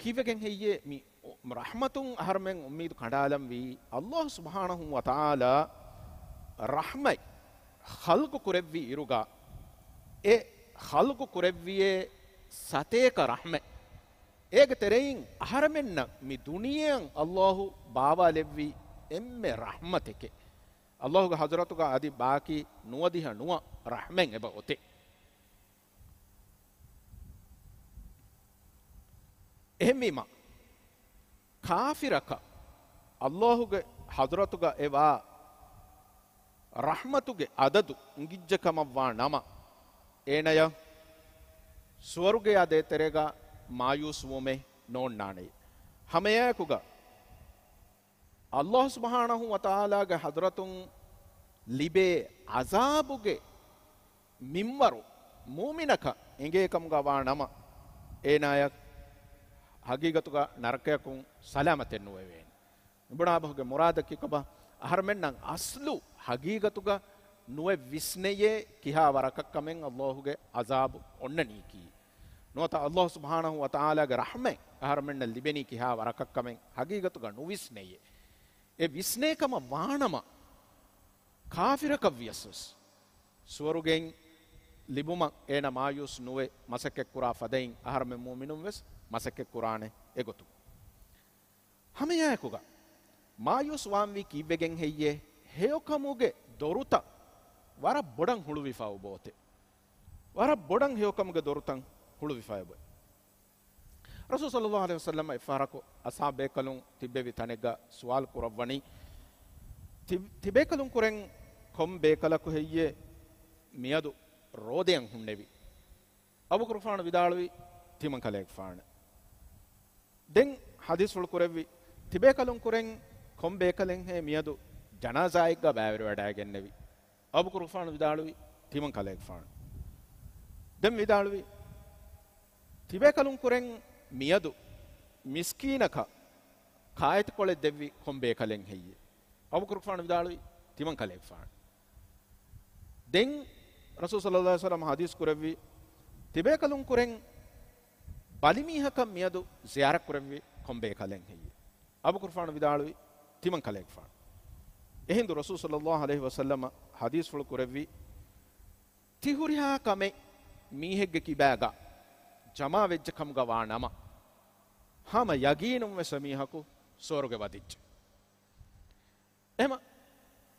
ކީއްވެގެން ހެއްޔޭ މި ރަޙްމަތުން އަހަރުމެން އުއްމީދު ކަނޑާލަންވީ؟ އައްލާހު ސުބްޙާނަހު ވަތަޢާލާ ރަޙްމަތް ޚަލްޤު ކުރެއްވި އިރުގަ، އެ ޚަލްޤު ކުރެއްވިޔޭ ސަތޭކަ ރަޙްމަތް. އޭގެ ތެރެއިން އަހަރެމެންނަށް މި ދުނިޔެއަށް އައްލާހު ބާވާލެއްވި އެންމެ ރަޙްމަތެކޭ. އައްލާހުގެ ޙަޟްރަތުގަ އަދި ބާކީ ނުވަދިހަ ނުވަ ރަޙްމަތް އެބަ އޮތޭ. އެހެންވީމަ، ކާފިރަކަށް އައްލާހުގެ ޙަޟްރަތުގަ އެވާ ރަޙްމަތުގެ އަދަދު އިނގިއްޖެ ކަމަށްވާ ނަމަ، އޭނަޔަށް ސުވަރުގެޔާ ދޭތެރޭގަ މާޔޫސްވުމެއް ނޯންނާނެ. ހަމައެއާއެކުގަ އައްލާހު ސުބްޙާނަހު ވަތަޢާލާގެ ޙަޟްރަތުން ލިބޭ ޢަޒާބުގެ މިންވަރު މުއުމިނަކަށް އެނގޭ ކަމުގަ ވާ ނަމަ، އޭނާޔަށް ޙަޤީޤަތުގަ ނަރަކަޔަކުން ސަލާމަތެއް ނުވެވޭނެ. މިބުނާ ބަހުގެ މުރާދަކީ ކޮބާ؟ އަހަރުމެންނަށް އަސްލު ޙަޤީޤަތުގަ ނުއެއް ވިސްނެޔޭ ކިހާ ވަރަކަށް ކަމެއް އައްލާހުގެ ޢަޒާބު އޮންނަނީކީ. ނުވަތަ އައްލާހު ސުބްޙާނަހު ވަތަޢާލާގެ ރަޙްމަތް އަހަރުމެންނަށް ލިބެނީ ކިހާ ވަރަކަށް ކަމެއް ޙަޤީޤަތުގަ ނުވިސްނެޔޭ. އެ ވިސްނޭ ކަމަށް ވާނަމަ، ކާފިރަކަށް ވިޔަސްވެސް ސުވަރުގެއިން ލިބުމަށް އޭނަ މާޔޫސް ނުވެ މަސައްކަތްކުރާ ފަދައިން އަހަރުމެން މުއުމިނުން ވެސް މަސައްކަތްކުރާނެ އެގޮތުން. ހަމައެއާއެކުގަ މާޔޫސް ވާންވީ ކީއްވެގެން ހެއްޔޭ؟ ހެޔޮކަމުގެ ދޮރުތައް ވަރަށް ބޮޑަށް ހުޅުވިފަ އޮބޯތެ. ވަރަށް ބޮޑަށް ހެޔޮކަމުގެ ދޮރުތައް ހުޅުވިފަ އޮބޯ. ރަސޫލު ޞައްލައްލާހު ޢަލައިހި ވަސައްލަމަ އެއްފަހަރަކު އަޞްޙާބު ބޭކަލުން ތިއްބެވި ތަނެއްގަ ސުވާލު ކުރައްވަނީ، ތި-، ތިބޭކަލުން ކުރެން ކޮން ބޭކަލަކު ހެއްޔޭ މިއަދު ރޯދަޔަށް ހުންނެވި؟ އަބޫބަކުރުފާނު ވިދާޅުވި، ތިމަންކަލޭގެފާނެ. ދެން ޙަދީޘްފުޅު ކުރެއްވި، ތިބޭކަލުން ކުރެން ކޮން ބޭކަލެއްހޭ މިއަދު ޖަނާޒާއެއްގަ ބައިވެރިވަޑައިގެންނެވި. އަބޫބަކުރުގެފާނު ވިދާޅުވި، ތިމަން ކަލޭގެފާނު. ދެން ވިދާޅުވި، ތިބޭކަލުން ކުރެން މިއަދު މިސްކީނަކަށް ކާއެތިކޮޅެއް ދެއްވި ކޮން ބޭކަލެއް ހެއްޔޭ؟ އަބޫބަކުރުގެފާނު ވިދާޅުވި، ތިމަން ކަލޭގެފާނު. ދެން ރަސޫލު ޞައްލައްލާހު ޢަލައިހި ވަސައްލަމަ ޙަދީޘް ކުރެއްވި، ތިބޭކަލުން ކުރެން ބަލިމީހަކަށް މިއަދު ޒިޔާރަތް ކުރެއްވި ކޮން ބޭކަލެއް ހެއްޔޭ؟ އަބޫބަކުރުގެފާނު ވިދާޅުވި، ތިމަން ކަލޭގެފާނު. އެހިނދު ރަސޫލު ޞައްލައްލާހު ޢަލައިހި ވަސައްލަމަ ޙަދީޘްފުޅު ކުރެއްވި، ތިހުރިހާ ކަމެއް މީހެއްގެ ކިބާގަ ޖަމާވެއްޖެ ކަމުގަ ވާ ނަމަ، ހަމަ ޔަގީނުން ވެސް އެމީހަކު ސުވަރުގެ ވަދެއްޖެ. އެހެމަ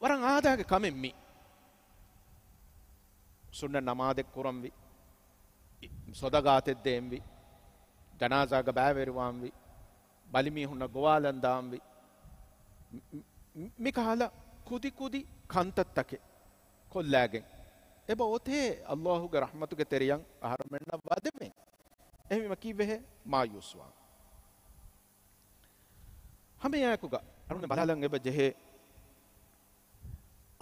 ވަރަށް އާދައިގެ ކަމެއް މީ. ސުންނަ ނަމާދެއް ކުރަންވި، ސޮދަގާތެއް ދޭންވި، ޖަނާޒާގަ ބައިވެރިވާންވި، ބަލިމީހުންނަށް ގޮވާލަން ދާންވި، މި، މި، މިކަހަލަ ކުދިކުދި ކަންތައްތަކެއް ކޮށްލާގެން، އެބަ އޮތޭ ﷲ ގެ ރަޙްމަތުގެ ތެރެއަށް އަހަރުމެންނަށް ވަދެވެން. އެހެންވީމަ ކީއްވެހޭ؟ މާޔޫސްވާން. ހަމައެއާއެކުގަ އަޅުގަނޑު ބަލާލަން އެބަ ޖެހޭ،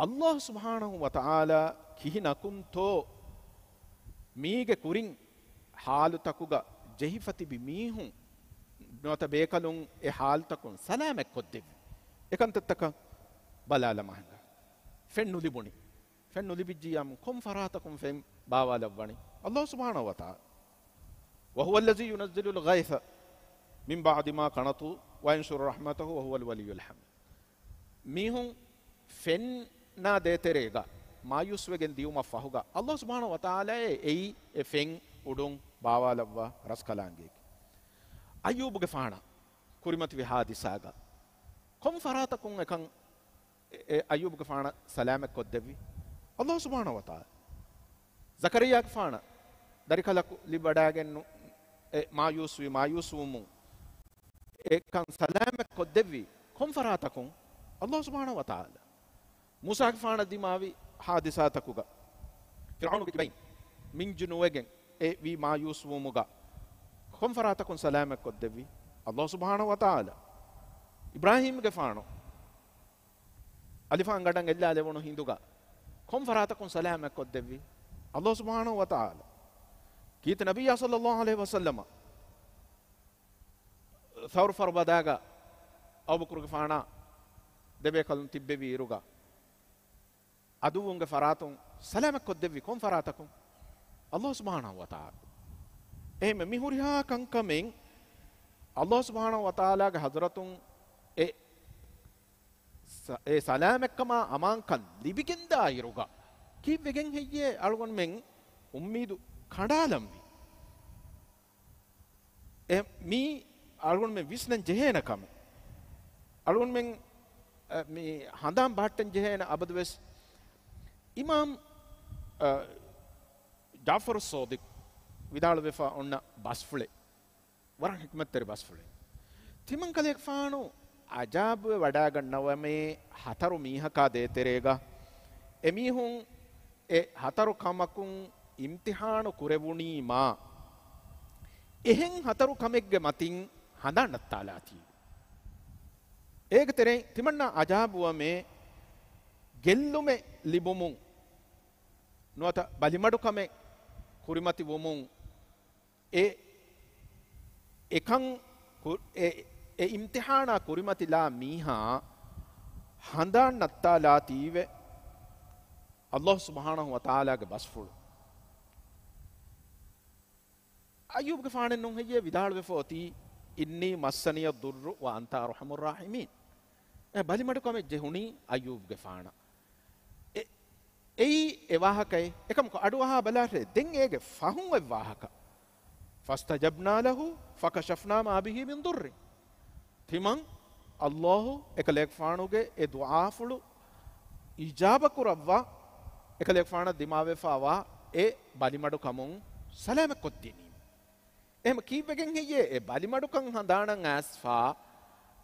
ﷲ ސުބްޙާނަހޫ ވަތަޢާލާ ކިހިނަކުންތޯ މީގެ ކުރިން ޙާލުތަކުގަ ޖެހިފަ ތިބި މީހުން ނުވަތަ ބޭކަލުން އެ ޙާލުތަކުން ސަލާމަތް ކޮށްދެއްވި؟ އެކަންތައްތަކަށް ބަލާލަމާ ހިނގާ. ފެން ނުލިބުނީ. ފެން ނުލިބިއްޖިއްޔާމު ކޮން ފަރާތަކުން ފެން ބާވާލައްވަނީ؟ ﷲ ސުބްޙާނަހޫ ވަތަޢާލާ. وهو الذي ينزل الغيث من بعد ما قنطوا وينشر رحمته وهو الولي الحميد. މީހުން ފެންނާ ދޭތެރޭގަ މާޔޫސްވެގެން ދިޔުމަށް ފަހުގަ، ﷲ ސުބްޙާނަހޫ ވަތަޢާލާއޭ އެއީ އެ ފެން އުޑުން ބާވާލައްވާ ރަސްކަލާނގެއެކޭ. އައްޔޫބުގެފާނަށް ކުރިމަތިވި ޙާދިސާގަ ކޮން ފަރާތަކުން އެކަން އެ، އެ އައްޔޫބުގެފާނަށް ސަލާމަތް ކޮށްދެއްވި ﷲ ސުބްޙާނަހޫ ވަތަޢާލާ. ޒަކަރިއްޔާގެފާނަށް ދަރިކަލަކު ލިބިވަޑައިގެން ނު، އެ، މާޔޫސްވި، މާޔޫސްވުމުން އެކަން ސަލާމަތް ކޮށްދެއްވި ކޮން ފަރާތަކުން؟ ﷲ ސުބްޙާނަހޫ ވަތަޢާލާ. މޫސާގެފާނަށް ދިމާވި ޙާދިސާތަކުގަ ފިރްޢައުނުގެ ކިބައިން މިންޖު ނުވެގެން އެ ވީ މާޔޫސްވުމުގަ ކޮން ފަރާތަކުން ސަލާމަތް ކޮށްދެއްވި؟ ﷲ ސުބްޙާނަހޫ ވަތަޢާލާ. އިބްރާހީމްގެފާނު އަލިފާން ގަނޑަށް އެއްލާލެވުނު ހިނދުގަ ކޮން ފަރާތަކުން ސަލާމަތް ކޮށްދެއްވި؟ ﷲ ސުބްޙާނަހޫ ވަތަޢާލާ. ކީރިތި ނަބިއްޔާ ޞައްލައްލާހު ޢަލައިހި ވަސައްލަމަ ޘައުރު ފަރުބަދާގަ އަބޫބަކުރުގެފާނާ ދެބޭކަލުން ތިއްބެވި އިރުގަ، ޢަދުއްވުންގެ ފަރާތުން ސަލާމަތް ކޮށްދެއްވި ކޮން ފަރާތަކުން؟ ﷲ ސުބްޙާނަހޫ ވަތަޢާލާ. އެހެންވެ، މި ހުރިހާ ކަންކަމެއް ﷲ ސުބްޙާނަހޫ ވަތަޢާލާގެ ޙަޟްރަތުން އެ ސަ-، އެ ސަލާމަތްކަމާ އަމާންކަން ލިބިގެންދާ އިރުގަ، ކީއްވެގެން ހެއްޔޭ އަޅުގަނޑުމެން އުއްމީދު ކަނޑާލަންވީ؟ އެ، މީ އަޅުގަނޑުމެން ވިސްނަން ޖެހޭނެ ކަމެއް. އަޅުގަނޑުމެން، އަ، މި ހަނދާން ބަހައްޓަން ޖެހޭނެ އަބަދުވެސް. އިމާމް، އަ، ޖާފަރު ޞާދިޤް ވިދާޅުވެފަ އޮންނަ ބަސްފުޅެއް. ވަރަށް ޙިކްމަތްތެރި ބަސްފުޅެއް. ތިމަން ކަލޭގެފާނު ޢަޖާބުވެ ވަޑައިގަންނަވަމޭ، ހަތަރު މީހަކާ ދޭތެރޭގަ އެމީހުން އެ ހަތަރު ކަމަކުން އިމްތިޙާނު ކުރެވުނީމާ، އެހެން ހަތަރު ކަމެއްގެ މަތިން ހަނދާން ނައްތާލާތީ. އޭގެ ތެރެއިން ތިމަންނާ ޢަޖާބުވަމޭ، ގެއްލުމެއް ލިބުމުން ނުވަތަ ބަލިމަޑުކަމެއް ކުރިމަތިވުމުން އެ، އެކަން ކު-، އެ، އެ އިމްތިޙާނާ ކުރިމަތިލާ މީހާ ހަނދާން ނައްތާލާތީވެ ﷲ ސުބްޙާނަހޫ ވަތަޢާލާގެ ބަސްފުޅު. އައްޔޫބުގެފާނެއް ނޫން ހެއްޔޭ ވިދާޅުވެފަ އޮތީ، إني مسني الضر وأنت أرحم الراحمين. އެ ބަލިމަޑުކަމެއް ޖެހުނީ އައްޔޫބުގެފާނަށް. އެ، އެއީ އެ ވާހަކައެއް. އެކަމަކު އަޑުއަހާ ބަލާށޭ، ދެން އޭގެ ފަހުން އޮތް ވާހަކަ. فاستجبنا له فكشفنا ما به من ضر. ތިމަން ﷲ އެކަލޭގެފާނުގެ އެ ދުޢާފުޅު އިޖާބަ ކުރައްވާ، އެކަލޭގެފާނަށް ދިމާވެފަވާ އެ ބަލިމަޑުކަމުން ސަލާމަތް ކޮށްދިނީ. އެހެމަ ކީއްވެގެން ހެއްޔޭ އެ ބަލިމަޑުކަން ހަނދާނަށް އައިސްފާ،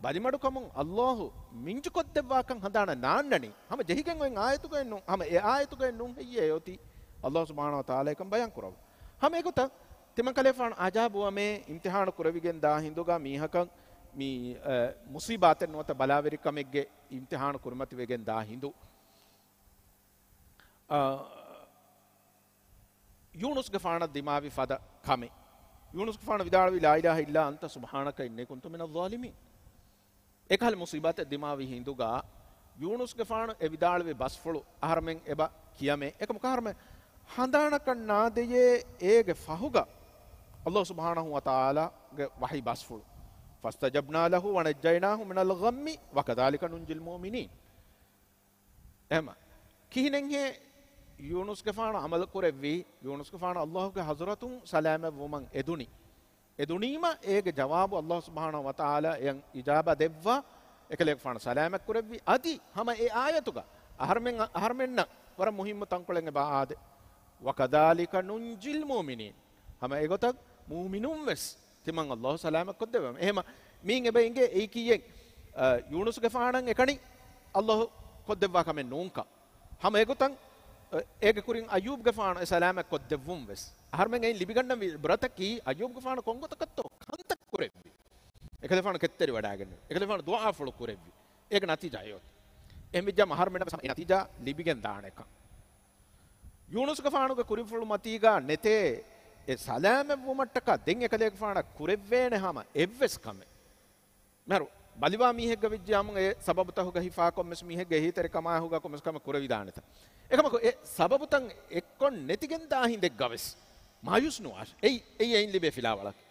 ބަލިމަޑުކަމުން ﷲ މިންޖުކޮށްދެއްވާކަން ހަނދާނަށް ނާންނަނީ؟ ހަމަ ޖެހިގެން އޮތް އާޔަތުގައެއް ނޫން، ހަމަ އެ އާޔަތުގައެއް ނޫން ހެއްޔޭ އޮތީ ﷲ ސުބްޙާނަހޫ ވަތަޢާލާ އެކަން ބަޔާން ކުރައްވާ. ހަމަ އެގޮތަށް ތިމަން ކަލޭފާނު އަޖާބުވަމޭ، އިމްތިޙާނު ކުރެވިގެން ދާ ހިނދުގަ މީހަކަށް މި، އަ، މުޞީބާތެއް ނުވަތަ ބަލާވެރިކަމެއްގެ އިމްތިޙާނު ކުރިމަތިވެގެން ދާ ހިނދު، އަ، ޔޫނުސްގެފާނަށް ދިމާވި ފަދަ ކަމެއް. ޔޫނުސްގެފާނު ވިދާޅުވި، "لا إله إلا أنت سبحانك إني كنت من الظالمين." އެކަހަލަ މުޞީބާތެއް ދިމާވި ހިނދުގަ ޔޫނުސްގެފާނު އެ ވިދާޅުވި ބަސްފުޅު އަހަރެމެން އެބަ ކިޔަމޭ. އެކަމަކު އަހަރެމެން ހަނދާނަކަށް ނާދެޔޭ އޭގެ ފަހުގަ ﷲ ސުބްޙާނަހޫ ވަތަޢާލާގެ ވަޙީ ބަސްފުޅު. فاستجبنا له ونجيناه من الغم وكذلك ننجي المؤمنين. އެހެމަ، ކިހިނެއްހޭ ޔޫނުސްގެފާނު ޢަމަލު ކުރެއްވީ؟ ޔޫނުސްގެފާނު ﷲގެ ޙަޟްރަތުން ސަލާމަތްވުމަށް އެދުނީ. އެދުނީމަ އޭގެ ޖަވާބު ﷲ ސުބްޙާނަހޫ ވަތަޢާލާ އެޔަށް އިޖާބަ ދެއްވާ، އެކަލޭގެފާނު ސަލާމަތް ކުރެއްވި. އަދި ހަމަ އެ އާޔަތުގަ އަހަރެމެން، އަހަރެމެންނަށް ވަރަށް މުހިއްމު ތަންކޮޅެއް އެބަ އާދެ. وكذلك ننجي المؤمنين. ހަމަ އެގޮތަށް މުއުމިނުން ވެސް ތިމަން ﷲ ސަލާމަތް ކޮށްދެއްވަމޭ. އެހެމަ މީން އެބަ އިނގޭ އެއީކީއެއް، އަ، ޔޫނުސްގެފާނަށް އެކަނި ﷲ ކޮށްދެއްވާ ކަމެއް ނޫންކަން. ހަމަ އެގޮތަށް، އަ، އޭގެ ކުރިން އައްޔޫބްގެފާނު އެ ސަލާމަތް ކޮށްދެއްވުން ވެސް. އަހަރެމެން އެއިން ލިބިގަންނަވި ޢިބްރަތަކީ އައްޔޫބްގެފާނު ކޮންގޮތަކަށްތޯ ކަންތައް ކުރެއްވި. އެކަލޭފާނު ކެތްތެރިވަޑައިގެންނެވި. އެކަލޭފާނު ދުޢާފުޅު ކުރެއްވި. އޭގެ ނަތީޖާ އެއޮތީ. އެހެންވެއްޖާމަ އަހަރެމެންނަށް ވެސް ހަމަ އެ ނަތީޖާ ލިބިގެން ދާނެކަން. ޔޫނުސްގެފާނުގެ ކުރިންފުޅުމަތީގަ ނެތޭ އެ ސަލާމަތްވުމަށްޓަކާ ދެން އެކަލޭގެފާނަށް ކުރެއްވޭނެ ހަމަ އެއްވެސް ކަމެއް. މިހާރު ބަލިވާ މީހެއްގަ ވެއްޖިޔާމު އެ ސަބަބުތަކުގަ ހިފާ ކޮންމެސް މީހެއްގެ އެހީތެރިކަމާއެކުގަ ކޮންމެސް ކަމެއް ކުރެވިދާނެތަ؟ އެކަމަކު އެ ސަބަބުތައް އެއްކޮށް ނެތިގެންދާ ހިނދެއްގަ ވެސް މާޔޫސް ނުވާށޭ. އެއީ، އެއީ އެއިން ލިބޭ ފިލާވަޅަކީ.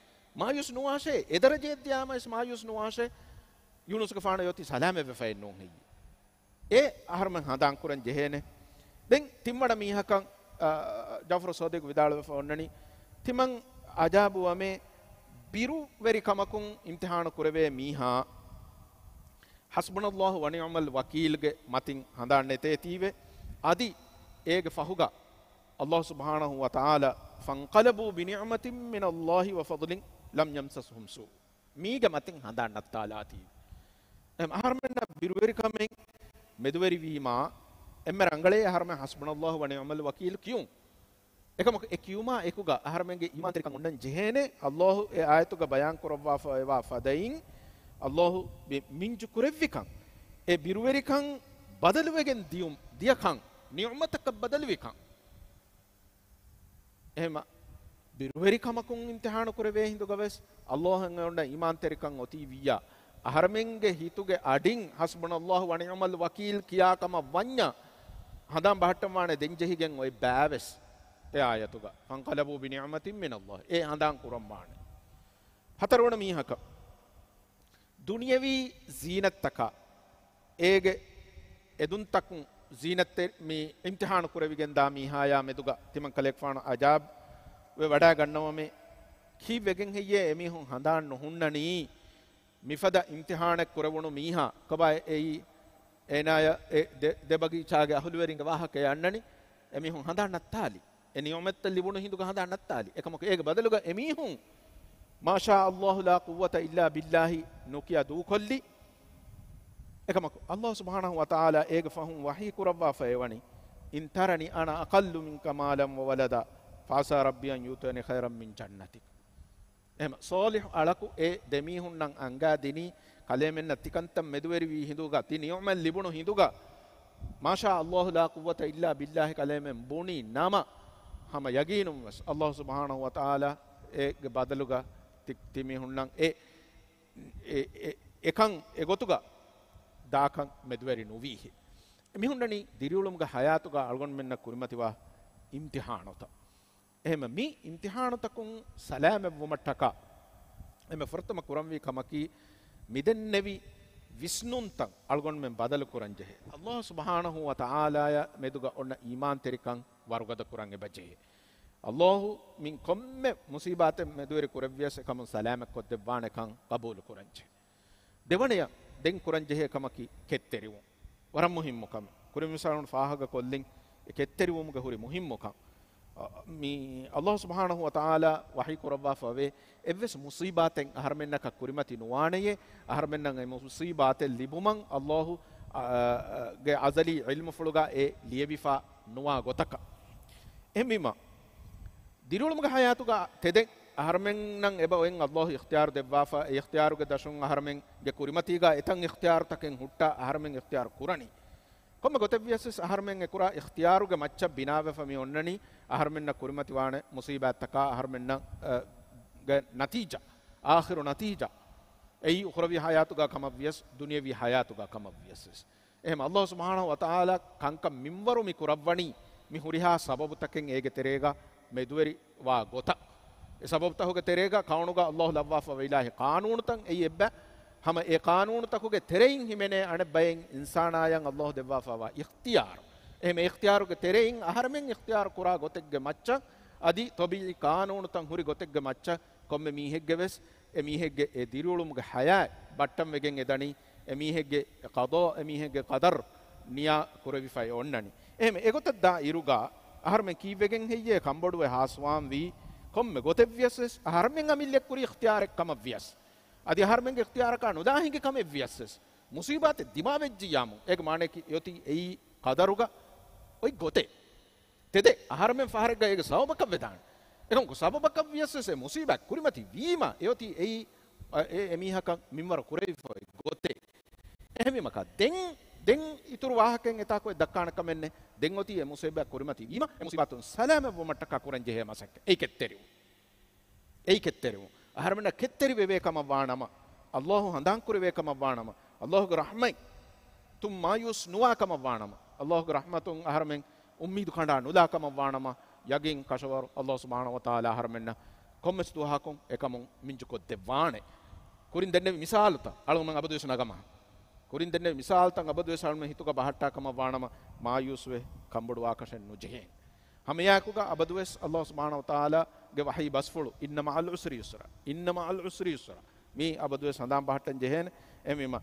މާޔޫސް ނުވާށޭ. އެ ދަރަޖައެއް ދިޔާމަ ވެސް މާޔޫސް ނުވާށޭ. ޔޫނުސްގެފާނު އެއޮތީ ސަލާމަތްވެފައެއް ނޫން ހެއްޔޭ؟ އެ އަހަރުމެން ހަނދާން ކުރަން ޖެހޭނެ. ދެން ތިންވަނަ މީހަކަށް، އާ، ޖަޢުފަރު ޞާދިޤު ވިދާޅުވެފަ އޮންނަނީ، ތިމަން އަޖާބުވަމޭ، ބިރުވެރިކަމަކުން އިމްތިޙާނު ކުރެވޭ މީހާ، ޙަސްބުނަﷲ ވަނިޢުމަލް ވަކީލްގެ މަތިން ހަނދާން ނެތޭތީވެ، އަދި އޭގެ ފަހުގަ ﷲ ސުބްޙާނަހޫ ވަތަޢާލާ، فانقلبوا بنعمة من الله وفضل لم يمسسهم سوء. މީގެ މަތިން ހަނދާން ނައްތާލާތީ. އެހެން އަހަރުމެންނަށް ބިރުވެރިކަމެއް މެދުވެރިވީމާ، އެންމެ ރަނގަޅޭ އަހަރުމެން ޙަސްބުނަﷲ ވަނިޢުމަލް ވަކީލް ކިޔުން. އެކަމަކު އެ ކިޔުމާ އެކުގަ އަހަރުމެންގެ އީމާންތެރިކަން އޮންނަން ޖެހޭނެ، ﷲ އެ އާޔަތުގަ ބަޔާން ކުރައްވާފައިވާ ފަދައިން، ﷲ މި-، މިންޖު ކުރެއްވިކަން، އެ ބިރުވެރިކަން ބަދަލުވެގެން ދިޔުން، ދިޔަކަން، ނިޢުމަތަކަށް ބަދަލުވިކަން. އެހެމަ ބިރުވެރިކަމަކުން އިމްތިޙާނު ކުރެވޭ ހިނދުގަވެސް، ﷲ އަށް އޮންނަ އީމާންތެރިކަން އޮތީ ވިއްޔާ، އަހަރެމެންގެ ހިތުގެ އަޑިން ޙަސްބުނަﷲ ވަނިޢުމަލް ވަކީލް ކިޔާ ކަމަށް ވަންޏާ، ހަނދާން ބަހައްޓަންވާނެ ދެން ޖެހިގެން އޮތް ބައެއް ވެސް އެ އާޔަތުގަ، فانقلبوا بنعمة من الله، އެ ހަނދާން ކުރަންވާނެ. ހަތަރުވަނަ މީހަކަށް ދުނިޔަވީ ޒީނަތްތަކާ، އޭގެ އެދުންތަކުން ޒީނަތްތެރި މި އިމްތިޙާނު ކުރެވިގެންދާ މީހާޔާ މެދުގަ ތިމަން ކަލޭގެފާނު އަޖާބް ވެ ވަޑައިގަންނަވަމޭ. ކީއްވެގެން ހެއްޔޭ އެމީހުން ހަނދާން ނުހުންނަނީ؟ މިފަދަ އިމްތިޙާނެއް ކުރެވުނު މީހާ ކޮބާ އެއީ؟ އޭނާޔަށް އެ ދެ، ދެ ބަގީޗާގެ އަހުލުވެރިންގެ ވާހަކައެއް އަންނަނީ. އެމީހުން ހަނދާން ނައްތާލި. އެ ނިޢުމަތްތައް ލިބުނު ހިނދުގަ ހަނދާން ނައްތާލި. އެކަމަކު އޭގެ ބަދަލުގަ އެމީހުން، ما شاء الله لا قوة إلا بالله، ނުކިޔާ ދޫކޮށްލި. އެކަމަކު ﷲ ސުބްޙާނަހޫ ވަތަޢާލާ އޭގެ ފަހުން ވަޙީ ކުރައްވާފައިވަނީ، إن ترني أنا أقل منك مالا وولدا فعسى ربي أن يؤتيني خيرا من جنتك. އެހެމަ ޞާލިޙު އަޅަކު އެ ދެމީހުންނަށް އަންގާދިނީ، ކަލޭމެންނަށް ތިކަންތައް މެދުވެރިވީ ހިނދުގަ، ތި ނިޢުމަތް ލިބުނު ހިނދުގަ، ما شاء الله لا قوة إلا بالله ކަލޭމެން ބުނި ނަމަ، ހަމަ ޔަގީނުން ވެސް ﷲ ސުބްޙާނަހޫ ވަތަޢާލާ އޭގެ ބަދަލުގަ ތި، ތިމީހުންނަށް އެ، އެ، އެ، އެކަން އެގޮތުގަ ދާކަން މެދުވެރި ނުވީހޭ. މި ހުންނަނީ ދިރިއުޅުމުގެ ޙަޔާތުގަ އަޅުގަނޑުމެންނަށް ކުރިމަތިވާ އިމްތިޙާނުތައް. އެހެން މި އިމްތިޙާނުތަކުން ސަލާމަތްވުމަށްޓަކާ އެންމެ ފުރަތަމަ ކުރަންވީ ކަމަކީ، މިދެންނެވި ވިސްނުންތައް އަޅުގަނޑުމެން ބަދަލު ކުރަން ޖެހޭ. ﷲ ސުބްޙާނަހޫ ވަތަޢާލާޔާ މެދުގަ އޮންނަ އީމާންތެރިކަން ވަރުގަދަ ކުރަން އެބަ ޖެހޭ. ﷲ މި ކޮންމެ މުޞީބާތެއް މެދުވެރި ކުރެއްވިޔަސް އެކަމުން ސަލާމަތް ކޮށްދެއްވާނެކަން ޤަބޫލު ކުރަން ޖެހޭ. ދެވަނަޔަށް ދެން ކުރަން ޖެހޭ ކަމަކީ ކެތްތެރިވުން. ވަރަށް މުހިއްމު ކަމެއް. ކުރިން މިސާލުން ފާހަގަ ކޮށްލިން އެ ކެތްތެރިވުމުގެ ހުރި މުހިއްމުކަން. އަ، މި ﷲ ސުބްޙާނަހޫ ވަތަޢާލާ ވަޙީ ކުރައްވާފަވޭ، އެއްވެސް މުޞީބާތެއް އަހަރުމެންނަކަށް ކުރިމަތި ނުވާނެޔޭ، އަހަރުމެންނަށް އެ މުޞީބާތެއް ލިބުމަށް ﷲ، އަ، ގެ އަޒަލީ ޢިލްމުފުޅުގަ އެ ލިޔެވިފަ ނުވާ ގޮތަކަށް. އެހެންވީމަ، ދިރިއުޅުމުގެ ޙަޔާތުގަ ތެދެއް އަހަރުމެންނަށް އެބަ އޮތް އައްލާހު އިޚްތިޔާރު ދެއްވާފަ، އެ އިޚްތިޔާރުގެ ދަށުން އަހަރުމެންގެ ކުރިމަތީގަ އެތައް އިޚްތިޔާރުތަކެއް ހުއްޓާ އަހަރުމެން އިޚްތިޔާރު ކުރަނީ. ކޮންމެ ގޮތެއް ވިޔަސް ވެސް އަހަރުމެން އެކުރާ އިޚްތިޔާރުގެ މައްޗަށް ބިނާވެފަ މި އޮންނަނީ އަހަރުމެންނަށް ކުރިމަތިވާނެ މުސީބާތްތަކާ އަހަރުމެންނަށް، އަ، ގެ ނަތީޖާ، އާޚިރު ނަތީޖާ. އެއީ އުޚްރަވީ ޙަޔާތުގަ ކަމަށް ވިޔަސް، ދުނިޔެވީ ޙަޔާތުގަ ކަމަށް ވިޔަސް ވެސް. އެހެން އައްލާހު ސުބްޙާނަހު ވަތަޢާލާ ކަންކަން މިންވަރު މި ކުރައްވަނީ މި ހުރިހާ ސަބަބުތަކެއް އޭގެ ތެރޭގަ މެދުވެރިވާ ގޮތަށް. އެ ސަބަބުތަކުގެ ތެރޭގަ ކައުނުގަ އައްލާހު ލައްވާފަވާ އިލާހީ ޤާނޫނުތައް އެއީ އެއްބަ. ހަމަ އެ ޤާނޫނުތަކުގެ ތެރެއިން ހިމެނޭ އަނެއްބައިން އިންސާނާޔަށް އައްލާހު ދެއްވާފަވާ އިޚްތިޔާރު. އެހެން އިޚްތިޔާރުގެ ތެރެއިން އަހަރެމެން އިޚްތިޔާރު ކުރާ ގޮތެއްގެ މައްޗަށް އަދި ޠަބީޢީ ޤާނޫނުތައް ހުރި ގޮތެއްގެ މައްޗަށް ކޮންމެ މީހެއްގެ ވެސް އެ މީހެއްގެ އެ ދިރިއުޅުމުގެ ޙަޔާތް ބައްޓަން ވެގެން އެދަނީ، އެ މީހެއްގެ ޤަޟާ، އެ މީހެއްގެ ޤަދަރު ނިޔާ ކުރެވިފައި އޮންނަނީ. އެހެން އެގޮތަށް ދާ އިރުގަ އަހަރުމެން ކީއްވެގެން ހެއްޔޭ ކަންބޮޑުވެ ހާސްވާންވީ؟ ކޮންމެ ގޮތެއް ވިޔަސް ވެސް އަހަރުމެން އަމިއްލައަށް ކުރި އިޚްތިޔާރެއް ކަމަށް ވިޔަސް، އަދި އަހަރުމެންގެ އިޚްތިޔާރަކާ ނުލާ ހިނގި ކަމެއް ވިޔަސް ވެސް، މުސީބާތެއް ދިމާވެއްޖިއްޔާމު އޭގެ މާނައަކީ އެއޮތީ އެއީ ޤަދަރުގަ އޮތް ގޮތެއް. ތެދެއް އަހަރުމެން ފަހަރެއްގަ އޭގެ ސަބަބަކަށް ވެދާނެ. އެކަމަކު ސަބަބަކަށް ވިޔަސް ވެސް އެ މުސީބާތް ކުރިމަތި ވީމަ އެއޮތީ އެއީ، އަ، އެ، އެ މީހަކަށް މިންވަރު ކުރެވިފައި ގޮތެއް. އެހެންވީމަ ދެން، ދެން އިތުރު ވާހަކައެއް އެތާކު އެ ދައްކާނެ ކަމެއް ނެތް. ދެން އޮތީ އެ މުސީބާތް ކުރިމަތި ވީމަ އެ މުސީބާތުން ސަލާމަތްވުމަށްޓަކާ ކުރަން ޖެހޭ މަސައްކަތް. އެއީ ކެތްތެރިވުން. އެއީ ކެތްތެރިވުން. އަހަރުމެންނަށް ކެތްތެރިވެވޭ ކަމަށް ވާނަމަ، އައްލާހު ހަނދާންކުރެވޭ ކަމަށް ވާނަމަ، އައްލާހުގެ ރަޙްމަތުން މާޔޫސް ނުވާ ކަމަށް ވާނަމަ، އައްލާހުގެ ރަޙްމަތުން އަހަރުމެން އުއްމީދު ކަނޑާ ނުލާ ކަމަށް ވާނަމަ، ޔަގީން ކަށަވަރު އައްލާހު ސުބްޙާނަހު ވަތަޢާލާ އަހަރުމެންނަށް ކޮންމެސް ދުވަހަކުން އެކަމުން މިންޖުކޮށްދެއްވާނެ. ކުރިން ދެންނެވި މިސާލުތައް އަޅުގަނޑުމެން އަބަދުވެސް ނަގަމާ. ކުރިން ދެންނެވި މިސާލުތައް އަބަދުވެސް އަޅުގަނޑުމެން ހިތުގަ ބަހައްޓާ ކަމަށް ވާނަމަ، މާޔޫސްވެ ކަންބޮޑުވާކަށެއް ނުޖެހޭނެ. ހަމައެއާއެކުގަ އަބަދުވެސް އައްލާހު ސުބްޙާނަހު ވަތަޢާލާގެ ވަޙީ ބަސްފުޅު، "إِنَّ مَعَ الْعُسْرِ يُسْرًا، إِنَّ مَعَ الْعُسْرِ يُسْرًا." މީ އަބަދުވެސް ހަނދާން ބަހައްޓަން ޖެހޭނެ. އެހެންވީމަ،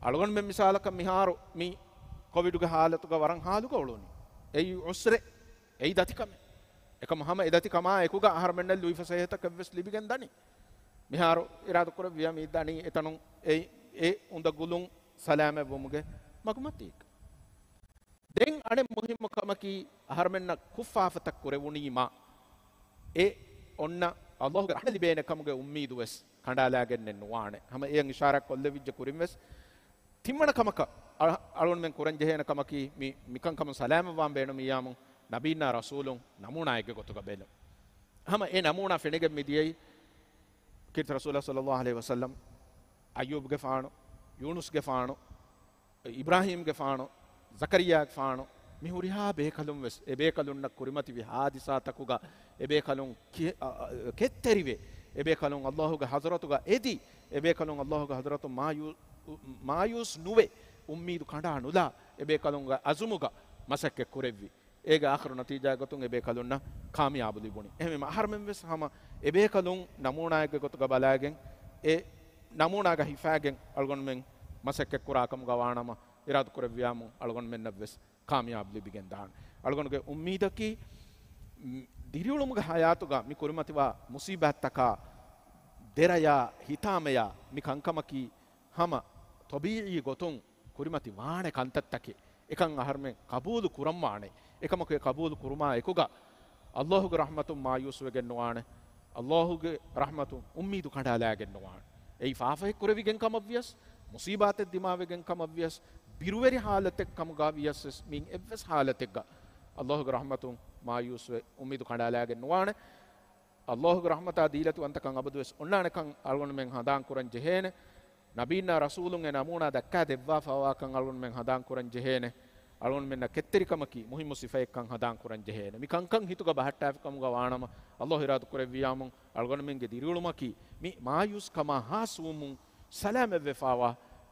އަޅުގަނޑުމެން މިސާލަކަށް މިހާރު މި ކޮވިޑުގެ ހާލަތުގަ ވަރަށް ހާލުގަ އުޅުނީ. އެއީ ޢުސްރެއް، އެއީ ދަތިކަމެއް. އެކަމަ ހަމަ އެ ދަތިކަމާ އެކުގަ އަހަރުމެންނަށް ލުއިފަސޭހަތަކެއްވެސް ލިބިގެން ދަނީ. މިހާރު އިރާދަކުރެއްވިޔާ މި ދަނީ އެތަނުން އެ، އެ އުނދަގުލުން ސަލާމަތްވުމުގެ މަގުމަތީގަ. ދެން އަނެއް މުހިއްމު ކަމަކީ، އަހަރުމެންނަށް ކުށްފާފަތައް ކުރެވުނީމާ، އެ އޮންނަ އައްލާހުގެ ރަޙްމަތް ލިބޭނެ ކަމުގެ އުއްމީދު ވެސް ކަނޑާލާގެންނެއް ނުވާނެ. ހަމަ އެޔަށް އިޝާރާތް ކޮށްލެވިއްޖެ ކުރިން ވެސް، ތިންވަނަ ކަމަކަށް އަ-، އަޅުގަނޑުމެން ކުރަން ޖެހޭނެ ކަމަކީ، މި، މިކަންކަމުން ސަލާމަތްވާން ބޭނުމިއްޔާމު، ނަބީންނާ ރަސޫލުން ނަމޫނާއެއްގެ ގޮތުގަ ބެލުން. ހަމަ އެ ނަމޫނާ ފެނިގެން މިދިޔައީ، ކީރިތި ރަސޫލާ ޞައްލައްލާހު ޢަލައިހި ވަސައްލަމް، އައްޔޫބުގެފާނު، ޔޫނުސްގެފާނު، އިބްރާހީމްގެފާނު، ޒަކަރިއްޔާގެފާނު، މި ހުރިހާ ބޭކަލުން ވެސް އެބޭކަލުންނަށް ކުރިމަތިވި ހާދިސާތަކުގަ އެބޭކަލުން ކި-، އަ، އަ، ކެތްތެރިވެ، އެބޭކަލުން އައްލާހުގެ ޙަޟްރަތުގަ އެދި، އެބޭކަލުން އައްލާހުގެ ޙަޟްރަތުން މާޔޫ-، މާޔޫސް ނުވެ، އުއްމީދު ކަނޑާ ނުލާ، އެބޭކަލުންގެ ޢަޒުމުގަ މަސައްކަތް ކުރެއްވި. އޭގެ އާޚިރު ނަތީޖާގެ ގޮތުން އެބޭކަލުންނަށް ކާމިޔާބު ލިބުނީ. އެހެންވީމަ އަހަރުމެން ވެސް ހަމަ އެބޭކަލުން ނަމޫނާއެއްގެ ގޮތުގަ ބަލާގެން، އެ ނަމޫނާގަ ހިފާގެން އަޅުގަނޑުމެން މަސައްކަތް ކުރާ ކަމުގަ ވާނަމަ، އިރާދަ ކުރެއްވިޔާމު އަޅުގަނޑުމެންނަށް ވެސް ކާމިޔާބު ލިބިގެން ދާނެ. އަޅުގަނޑުގެ އުއްމީދަކީ، މް، ދިރިއުޅުމުގެ ހަޔާތުގަ މި ކުރިމަތިވާ މުސީބާތްތަކާ ދެރަޔާ ހިތާމަޔާ މި ކަންކަމަކީ ހަމަ ޠަބީޢީ ގޮތުން ކުރިމަތި ވާނެ ކަންތައްތަކެއް. އެކަން އަހަރުމެން ޤަބޫލު ކުރަންވާނެ. އެކަމަކު އެ ޤަބޫލު ކުރުމާ އެކުގަ އައްލާހުގެ ރަޙްމަތުން މާޔޫސްވެގެން ނުވާނެ. އައްލާހުގެ ރަޙްމަތުން އުއްމީދު ކަނޑާލާގެން ނުވާނެ. އެއީ ފާފައެއް ކުރެވިގެން ކަމަށްވިޔަސް، މުސީބާތެއް ދިމާވެގެން ކަމަށްވިޔަސް، ބިރުވެރި ޙާލަތެއް ކަމުގަ ވިޔަސް ވެސް މިއިން އެއްވެސް ޙާލަތެއްގަ އައްލާހުގެ ރަޙްމަތުން މާޔޫސްވެ އުއްމީދު ކަނޑާލާގެން ނުވާނެ. އައްލާހުގެ ރަޙްމަތާ ދީލަތި ވަންތަކަން އަބަދުވެސް އޮންނާނެކަން އަޅުގަނޑުމެން ހަނދާން ކުރަން ޖެހޭނެ. ނަބީންނާ ރަސޫލުން އެ ނަމޫނާ ދައްކާ ދެއްވާފަވާކަން އަޅުގަނޑުމެން ހަނދާން ކުރަން ޖެހޭނެ. އަޅުގަނޑުމެންނަށް ކެތްތެރިކަމަކީ މުހިއްމު ސިފައެއްކަން ހަނދާން ކުރަން ޖެހޭނެ. މި ކަންކަން ހިތުގަ ބަހައްޓާފި ކަމުގަ ވާނަމަ، އައްލާހު އިރާދަ ކުރެއްވިޔާމު އަޅުގަނޑުމެންގެ ދިރިއުޅުމަކީ މި މާޔޫސްކަމާ ހާސްވުމުން ސަލާމަތްވެފަވާ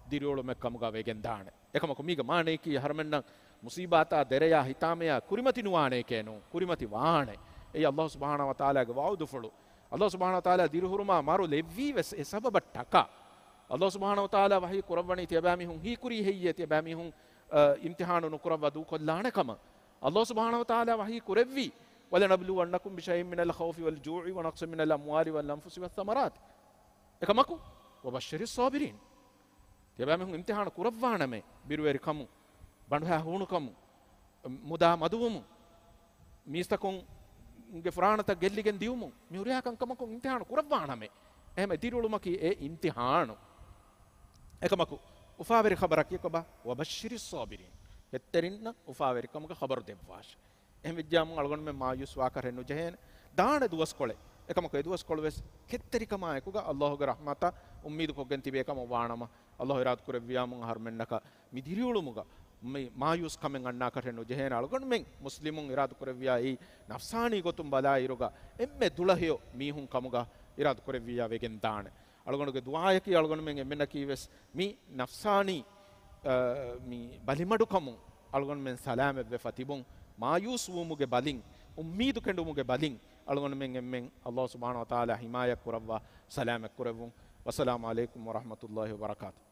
ދިރިއުޅުމެއް ކަމުގަ ވެގެން ދާނެ. އެކަމަކު މީގެ މާނައަކީ އަހަރުމެންނަށް މުސީބާތާ ދެރަޔާ ހިތާމަޔާ ކުރިމަތި ނުވާނެކޭ ނޫން، ކުރިމަތި ވާނެ. އެއީ އައްލާހު ސުބްޙާނަހު ވަތަޢާލާގެ ވަޢުދުފުޅު. އައްލާހު ސުބްޙާނަހު ވަތަޢާލާ ދިރިހުރުމާ މަރު ލެއްވީ ވެސް އެ ސަބަބަށްޓަކާ. އައްލާހު ސުބްޙާނަހު ވަތަޢާލާ ވަޙީ ކުރައްވަނީ ތިޔަބައިމީހުން ހީކުރީ ހެއްޔޭ؟ ތިޔަބައިމީހުން، އަ، އިމްތިޙާނު ނުކުރައްވާ ދޫކޮށްލާނެ ކަމަށް. އައްލާހު ސުބްޙާނަހު ވަތަޢާލާ ވަޙީ ކުރެއްވީ، "وَلَنَبْلُوَنَّكُمْ بِشَيْءٍ مِّنَ الْخَوْفِ وَالْجُوعِ وَنَقْصٍ مِّنَ الْأَمْوَالِ وَالْأَنْفُسِ وَالثَّمَرَاتِ." އެކަމަކު، "وَبَشِّرِ الصَّابِرِينَ." ތިޔަބައިމީހުން އިމްތިޙާނު ކުރައްވާނަމޭ، ބިރުވެރިކަމުން، ބަނޑުހައި ހޫނުކަމުން، މުދާ މަދުވުމުން، މީސްތަކުން ގެ ފުރާނަތައް ގެއްލިގެން ދިޔުމުން މި ހުރިހާ ކަންކަމަކުން އިމްތިހާނު ކުރައްވާނަމޭ. އެހެމެ ދިރިއުޅުމަކީ އެ އިމްތިހާނު. އެކަމަކު އުފާވެރި ޚަބަރަކީ ކޮބާ؟ وَبَشِّرِ الصَّابِرِينَ. ކެތްތެރިންނަށް އުފާވެރިކަމުގެ ޚަބަރު ދެއްވާށެ. އެހެން ވެއްޖާމުން އަޅުގަނޑުމެން މާޔޫސް ވާކަށެއް ނުޖެހޭނެ. ދާނެ ދުވަސްކޮޅެއް. އެކަމަކު އެ ދުވަސްކޮޅު ވެސް ކެތްތެރިކަމާ އެކުގަ އައްލާހުގެ ރަޙްމަތަށް އުއްމީދު ކޮށްގެން ތިބޭ ކަމަށް ވާނަމަ، އައްލާހު އިރާދަ ކުރެއްވިޔާމުން އަހަރުމެންނަކަށް މި ދިރިއުޅުމުގަ މި މާޔޫސް ކަމެއް އަންނާކަށެއް ނުޖެހޭނެ. އަޅުގަނޑުމެން މުސްލިމުން އިރާދަ ކުރެއްވިޔާ އެއީ ނަފްސާނީ ގޮތުން ބަލާ އިރުގަ އެންމެ ދުޅަހެޔޮ މީހުން ކަމުގަ އިރާދަ ކުރެއްވިއްޔާ ވެގެން ދާނެ. އަޅުގަނޑުގެ ދުޢާޔަކީ އަޅުގަނޑުމެން އެންމެންނަކީ ވެސް މި ނަފްސާނީ، އަ، މި ބަލިމަޑުކަމުން އަޅުގަނޑުމެން ސަލާމަތްވެފަ ތިބުން، މާޔޫސް ވުމުގެ ބަލިން، އުއްމީދު ކެނޑުމުގެ ބަލިން އަޅުގަނޑުމެން އެންމެން އައްލާހު ސުބްޙާނަހޫ ވަތަޢާލާ ޙިމާޔަތް ކުރައްވާ ސަލާމަތް ކުރެއްވުން. ވައްސަލާމު ޢަލައިކުމް ވަރަޙްމަތުﷲި ވަބަރަކާތުހު.